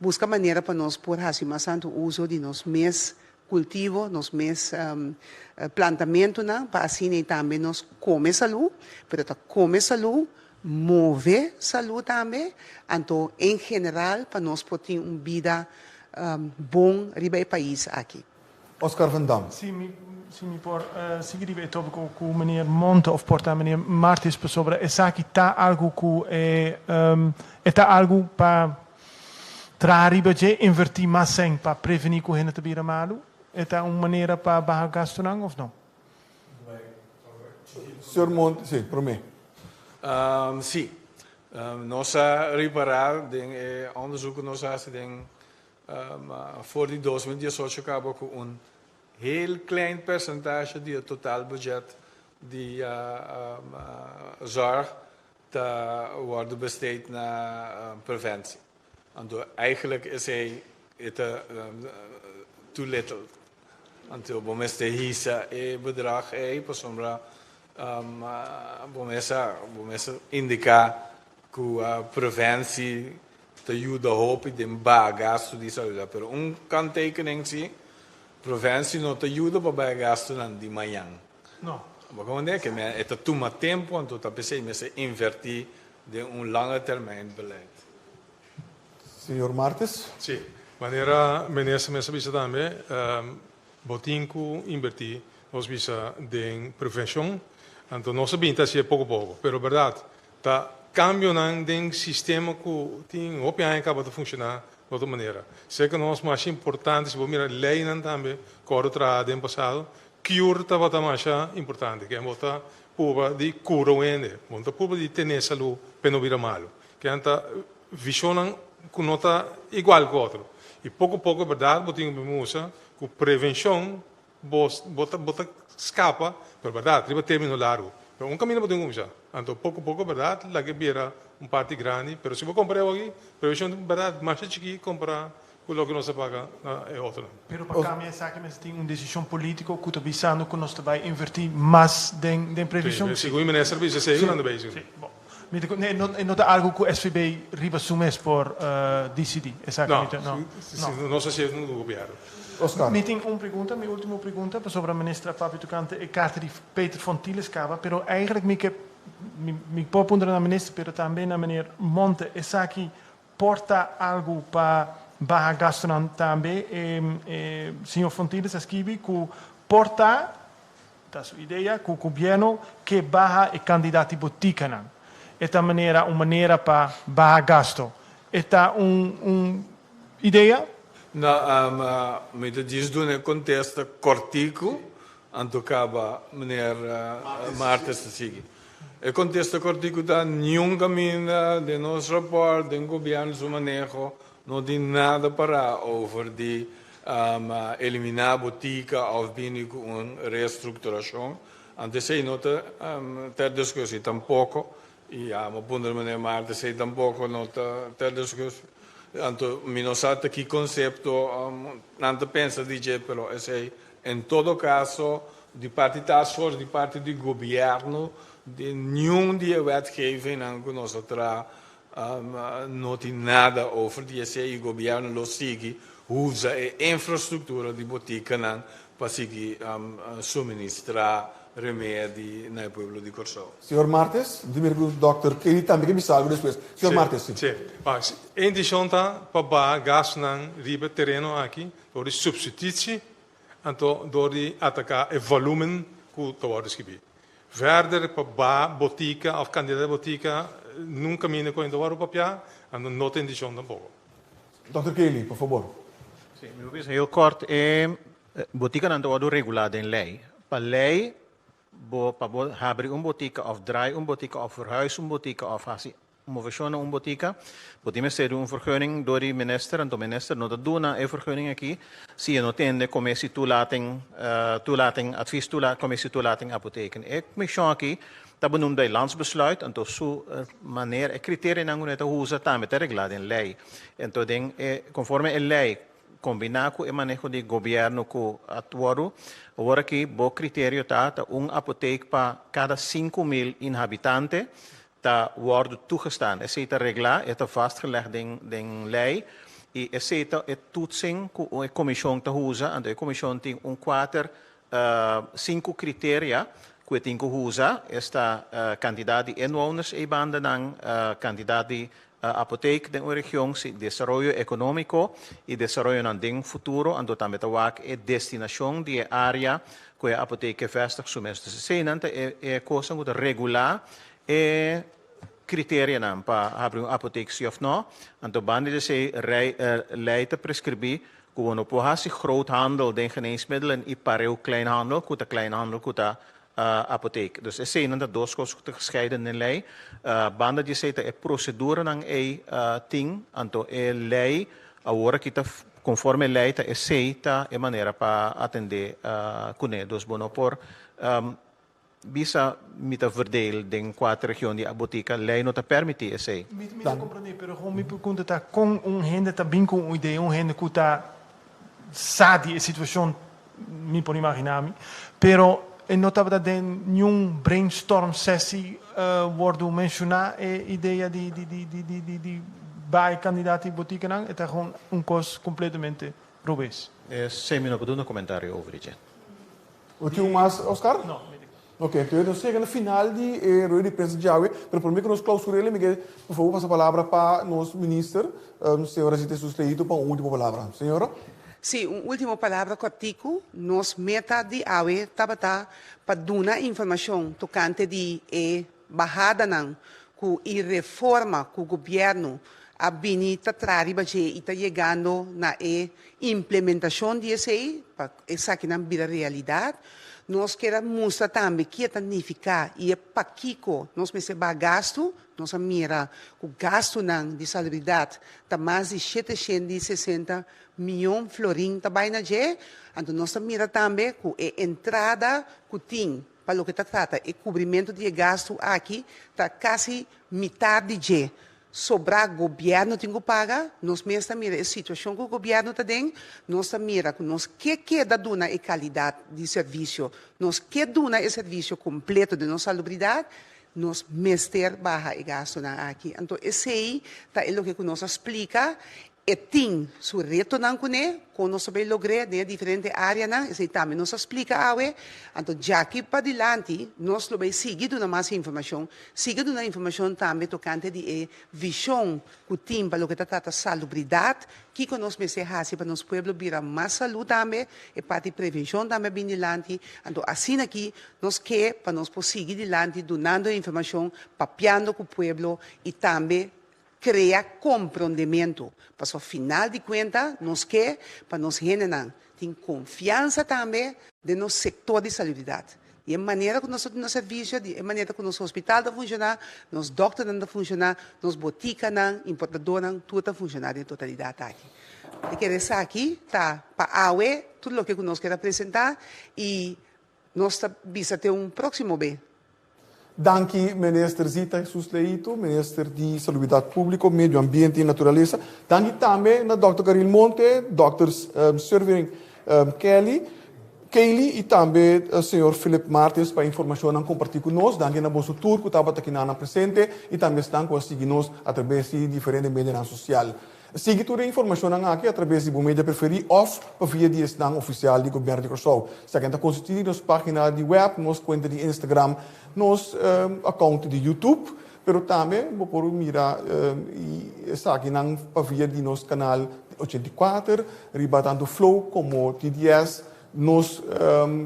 buska manera pa nos por hasi mas tantu uso di nos mes kultivo, nos mes plantamentunan pa asina i tambe nos kome salú, pero ta kome salú, move salú tambe, anto en general pa nos por tin un bida bon riba e pais aki. Oscar van Dam. Si mi si mi por sigui riba e tópiko ku meneer Monte òf por ta meneer Martis pasobra esaki ta algu ku e e ta algu pa traha riba dje, invertí mas sèn pa prevení ku hende ta bira malu? E ta un manera pa baha gastunan òf no? Señor Monte, si, promé. Si. Nos a ripará den e òndersuk ku nos a hasi den For di 2018 kaba ku un heel klein persentasje di e total budget di zorg ta wordo besteed na preventie. Anto eigenlijk esey e ta too little. Anto bo mester hisa e bedrag ey pasobra bo mester bo mester indica ku preventie Ta yuda hopi den baha gastu di saluda, pero un kanttekening si, preventie no ta yuda pa baha gastunan di mañan. No. Bo comprende? Ke men e ta tuma tempu, anto ta p'esei mester inverti den un lange termijn beleid. Señor Martes. Si, manera minister mes a bisa tambe, bo tin ku inverti, nos bisa, den prevenshon, anto nos a bin ta hasié poko poko, pero bèrdat, Ta cambionan den sistema cu tin hopi aña caba ta funciona di otro manera. Cerca nos masha importante, si bo mira leynan tambe cu a wordo traha den pasado, cure tabata masha importante. Ken bo ta purba di cura un hende, bo no ta purba di tene salud p'e no bira malo. Ken ta visionnan cu no ta igual cu otro. Y poco poco berdad bo tin cu musa cu prevencion Bo bo ta bo ta scapa, pero berdad, riba termino largo. Pero un camino bo tin cuminsa. Anto poco poco, berdad, laga e bira un parti grandi. Pero si bo compara awor aki, prevencion ta berdad masha chiki compara cu loke nos ta paga na e otronan. Pero pa cambia esaki mester tin un decision politico cu ta bisando cu nos ta bay inverti mas den den prevencion. Si, segun e minister bisa esey, nan ta bay si. Si, bon. Mi ta e no e no ta algo cu SVB riba su mes por dicidi, esaki mi ta, no. No, nos a haci cu gobierno. Oscar. Mi tin un pregunta, mi ultimo pregunta, pasobra minister a papia tocante e carta di Peter von Tiles caba, pero eigenlijk mi ke Mi, mi por puntra na minister, pero tambe na meneer Monte, esaki por ta algu pa baha gastunan tambe? E, e señor Fontiles a skibi ku por ta, ta su idea, ku gobièrnu ke baha e kantidat di botikanan. E ta manera un manera pa baha gasto. E ta un, un idea? No, mi ta djis duna e kontesta kòrtiku, anto kaba meneer Martes ta sigui. E kontesta kòrtiku ta niun kaminda den nos rapòrt, den gobièrnu su maneho, no tin nada pará over di eliminá botika òf bini ku un restrukturashon. Anto esei no ta ter diskusi tampoko. I ya, mi a puntra meneer Martes esei tampoko no ta ter diskusi. Anto mi no sa ta ki konsepto nan ta pensa di dje, pero esei en todo kaso di parti taskforce, di parti di gobièrnu, di niun di e wetgevingnan ku nos a traha no tin nada over di esei i gobièrnu lo sigui usa e infrastruktura di botikanan pa sigui suministrá remedi na e pueblo di Kòrsou. Señor Martes, mi ta mira ku dòkter Kelly tambe ke bisa algu despues. Señor Martes, si. Si. E intishon ta pa baha gastunan riba e tereno aki dor di supstitutie anto dor di ataká e volumen ku ta wòrdu skibí. Verder pa baha botika òf kantidat di botika nunka minda ku a wòrdu papiá, anto no ta intishon tampoko. Dòkter Kelly, por fabor. Si, mi por bisa heel kort, e botikanan ta wòrdu regulá den lei. Pa lei bo pa bo habri un botika òf draai un botika òf verhuis un botika òf hasi moveshon na un botika, bo tin mester di un vergunning dor di minister, anto minister no ta duna e vergunning aki si e no tende commissie toelating, toelating, advies toela, commissie toelating apotheken. E comishon aki ta benoemd bij landsbesluit, anto su manera, e criterianan ku nan ta usa tambe ta reglá den lei. Anto den e, conforme e lei Kombiná ku e maneho di gobièrnu ku a wòrdu, awor aki bo kriterio ta ta un apotek pa kada 5000 inhabitante ta wòrdu toegestaan. Esei ta reglá, e ta vastgelegd den den lei i esei ta e toetsing ku e komishon ta usa. Anto e komishon tin un kuater sinku kriteria ku e tin ku usa, esta kantidat di inwoners ei bandanan, kantidat di Apotek den un region si desaroyo ekonómiko i desaroyonan den futuro, anto tambe ta wak e destinashon di e área ku e apotek ke vèstig su mes. Dus eseinan ta e e kosnan ku ta regulá e kriterianan pa habri un apotek si òf nò. Anto banda di esei rei lei ta preskribí ku bo no por hasi groothandel den geneesmiddelen i pareu kleinhandel ku ta kleinhandel ku ta apotek. Dus eseinan ta dos kos ku ta gescheiden den lei. Banda di esei ta e proseduranan ei tin, anto e lei awor aki ta konforme e lei ta esei ta e manera pa atendé kuné. Dus bo no por bisa mi ta verdeel den kuater region di botika, lei no ta permití esei. Mi ta komprendé, pero gewoon mi pregunta ta kon un hende ta bin ku un idea, un hende ku ta sa di e situashon mi por imaginá mi, pero e no tabata den niun brainstorm sessie wordu menshoná e idea di di di di di di di bai kandidato di botikanan, e ta gewoon un kos kompletamente robes. Esei mi no por duna komentario over di dje. Bo tin un mas, Oscar? No, mi tin. Ok, entonces nos yega na final di e rueda di prensa djawe, pero prome ku nos klausur'el mi ke por favor pasa palabra pa nos minister, señora Zita Jesus Leito pa un ultimo palabra. Señora. Sí, un ultimo palabra kòrtiku. Nos meta di awe tabata pa duna informashon tokante di e bahadanan ku i reforma ku gobièrnu a bini ta traha riba dje i ta yegando na e implementashon di esei pa esakinan bira realidat. Nos kier a mustra tambe ki e ta nifiká i e pakiko nos mester baha gastu. Nos a mira ku gastunan di salubridat ta mas di 760 mion florin ta bai na dje. Anto nos ta mira tambe ku e entrada ku tin Pa loke ta trata e kubrimentu di e gastu aki ta kasi mitar di dje. Sobrá gobièrnu tin ku paga. Nos mes ta mira e situashon ku gobièrnu ta den. Nos ta mira ku nos ke keda duna e kalidat di servisio. Nos ke duna e servisio kompleto den nos salubridat. Nos mester baha e gastunan aki. Anto esei ta e loke ku nos a splika. E tin su retonan kuné, kon nos ta bay logr'é den e diferente áreanan, esei tambe nos a splika awe. Anto djaki padilanti nos lo bay sigui duna mas informashon, sigui duna informashon tambe tokante di e vishon ku tin pa loke ta trata salubridat, kiko nos mester hasi pa nos pueblo bira mas salú tambe, e parti prevenshon tambe a bin dilanti. Anto asina aki nos ke pa nos por sigui dilanti dunando e informashon, papiando ku pueblo i tambe Krea komprondementu, pasobra final di kuenta nos ke pa nos hendenan tin konfiansa tambe den nos sektor di salubridat. Di e manera ku nos ta duna servisio, di e manera ku nos hospital ta funshoná, nos dòkternan ta funshoná, nos botikanan, importadónan, tur ta funshoná den totalidat aki. Mi kere esaki ta pa awe tur loke ku nos kier a presentá i nos ta bisa te un próksimo be. Danki Minister Zita Jesus Leito, Minister di Salubridat Públiko, Medio Ambiente i Naturalesa. Danki tambe na Dòkter Caril Monte, Dòkter Serving Kelly, Kaylee i tambe señor Philip Martins pa e informashonnan kompartí ku nos. Danki na boso tur ku tabata kinanan presente i tambe esnan ku a sigui nos atrabes di diferente medianan sosial. Sigui tur e informashonnan aki atrabes di bo media preferí òf pa via di esnan ofisial di Gobièrnu di Kòrsou. Esaki ta konsistí di nos página di wèp, nos kuenta di Instagram, nos akount di YouTube, pero tambe bo por mira esakinan pa via di nos kanal 84 riba tantu Flow komo TDS. Nos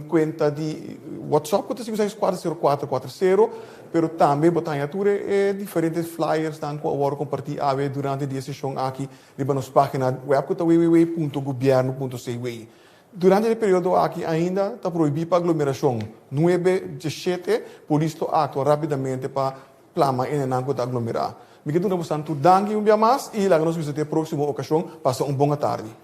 cuenta di WhatsApp cu ta 5640440, pero tambe bo ta haña tur e diferente flyersnan cu a worde comparti awe durante di e sesion aki riba nos pagina web cu ta www.gobierno.cw. Durante di e periodo aki ainda ta prohibi pa aglomeracion. Nuebe djeshete polis lo actua rapidamente pa plama enenan cu ta aglomera. Mi ke duna bosan tur danki un bia mas y laga nos bisa te e proximo ocasion. Pasa un bon atardi.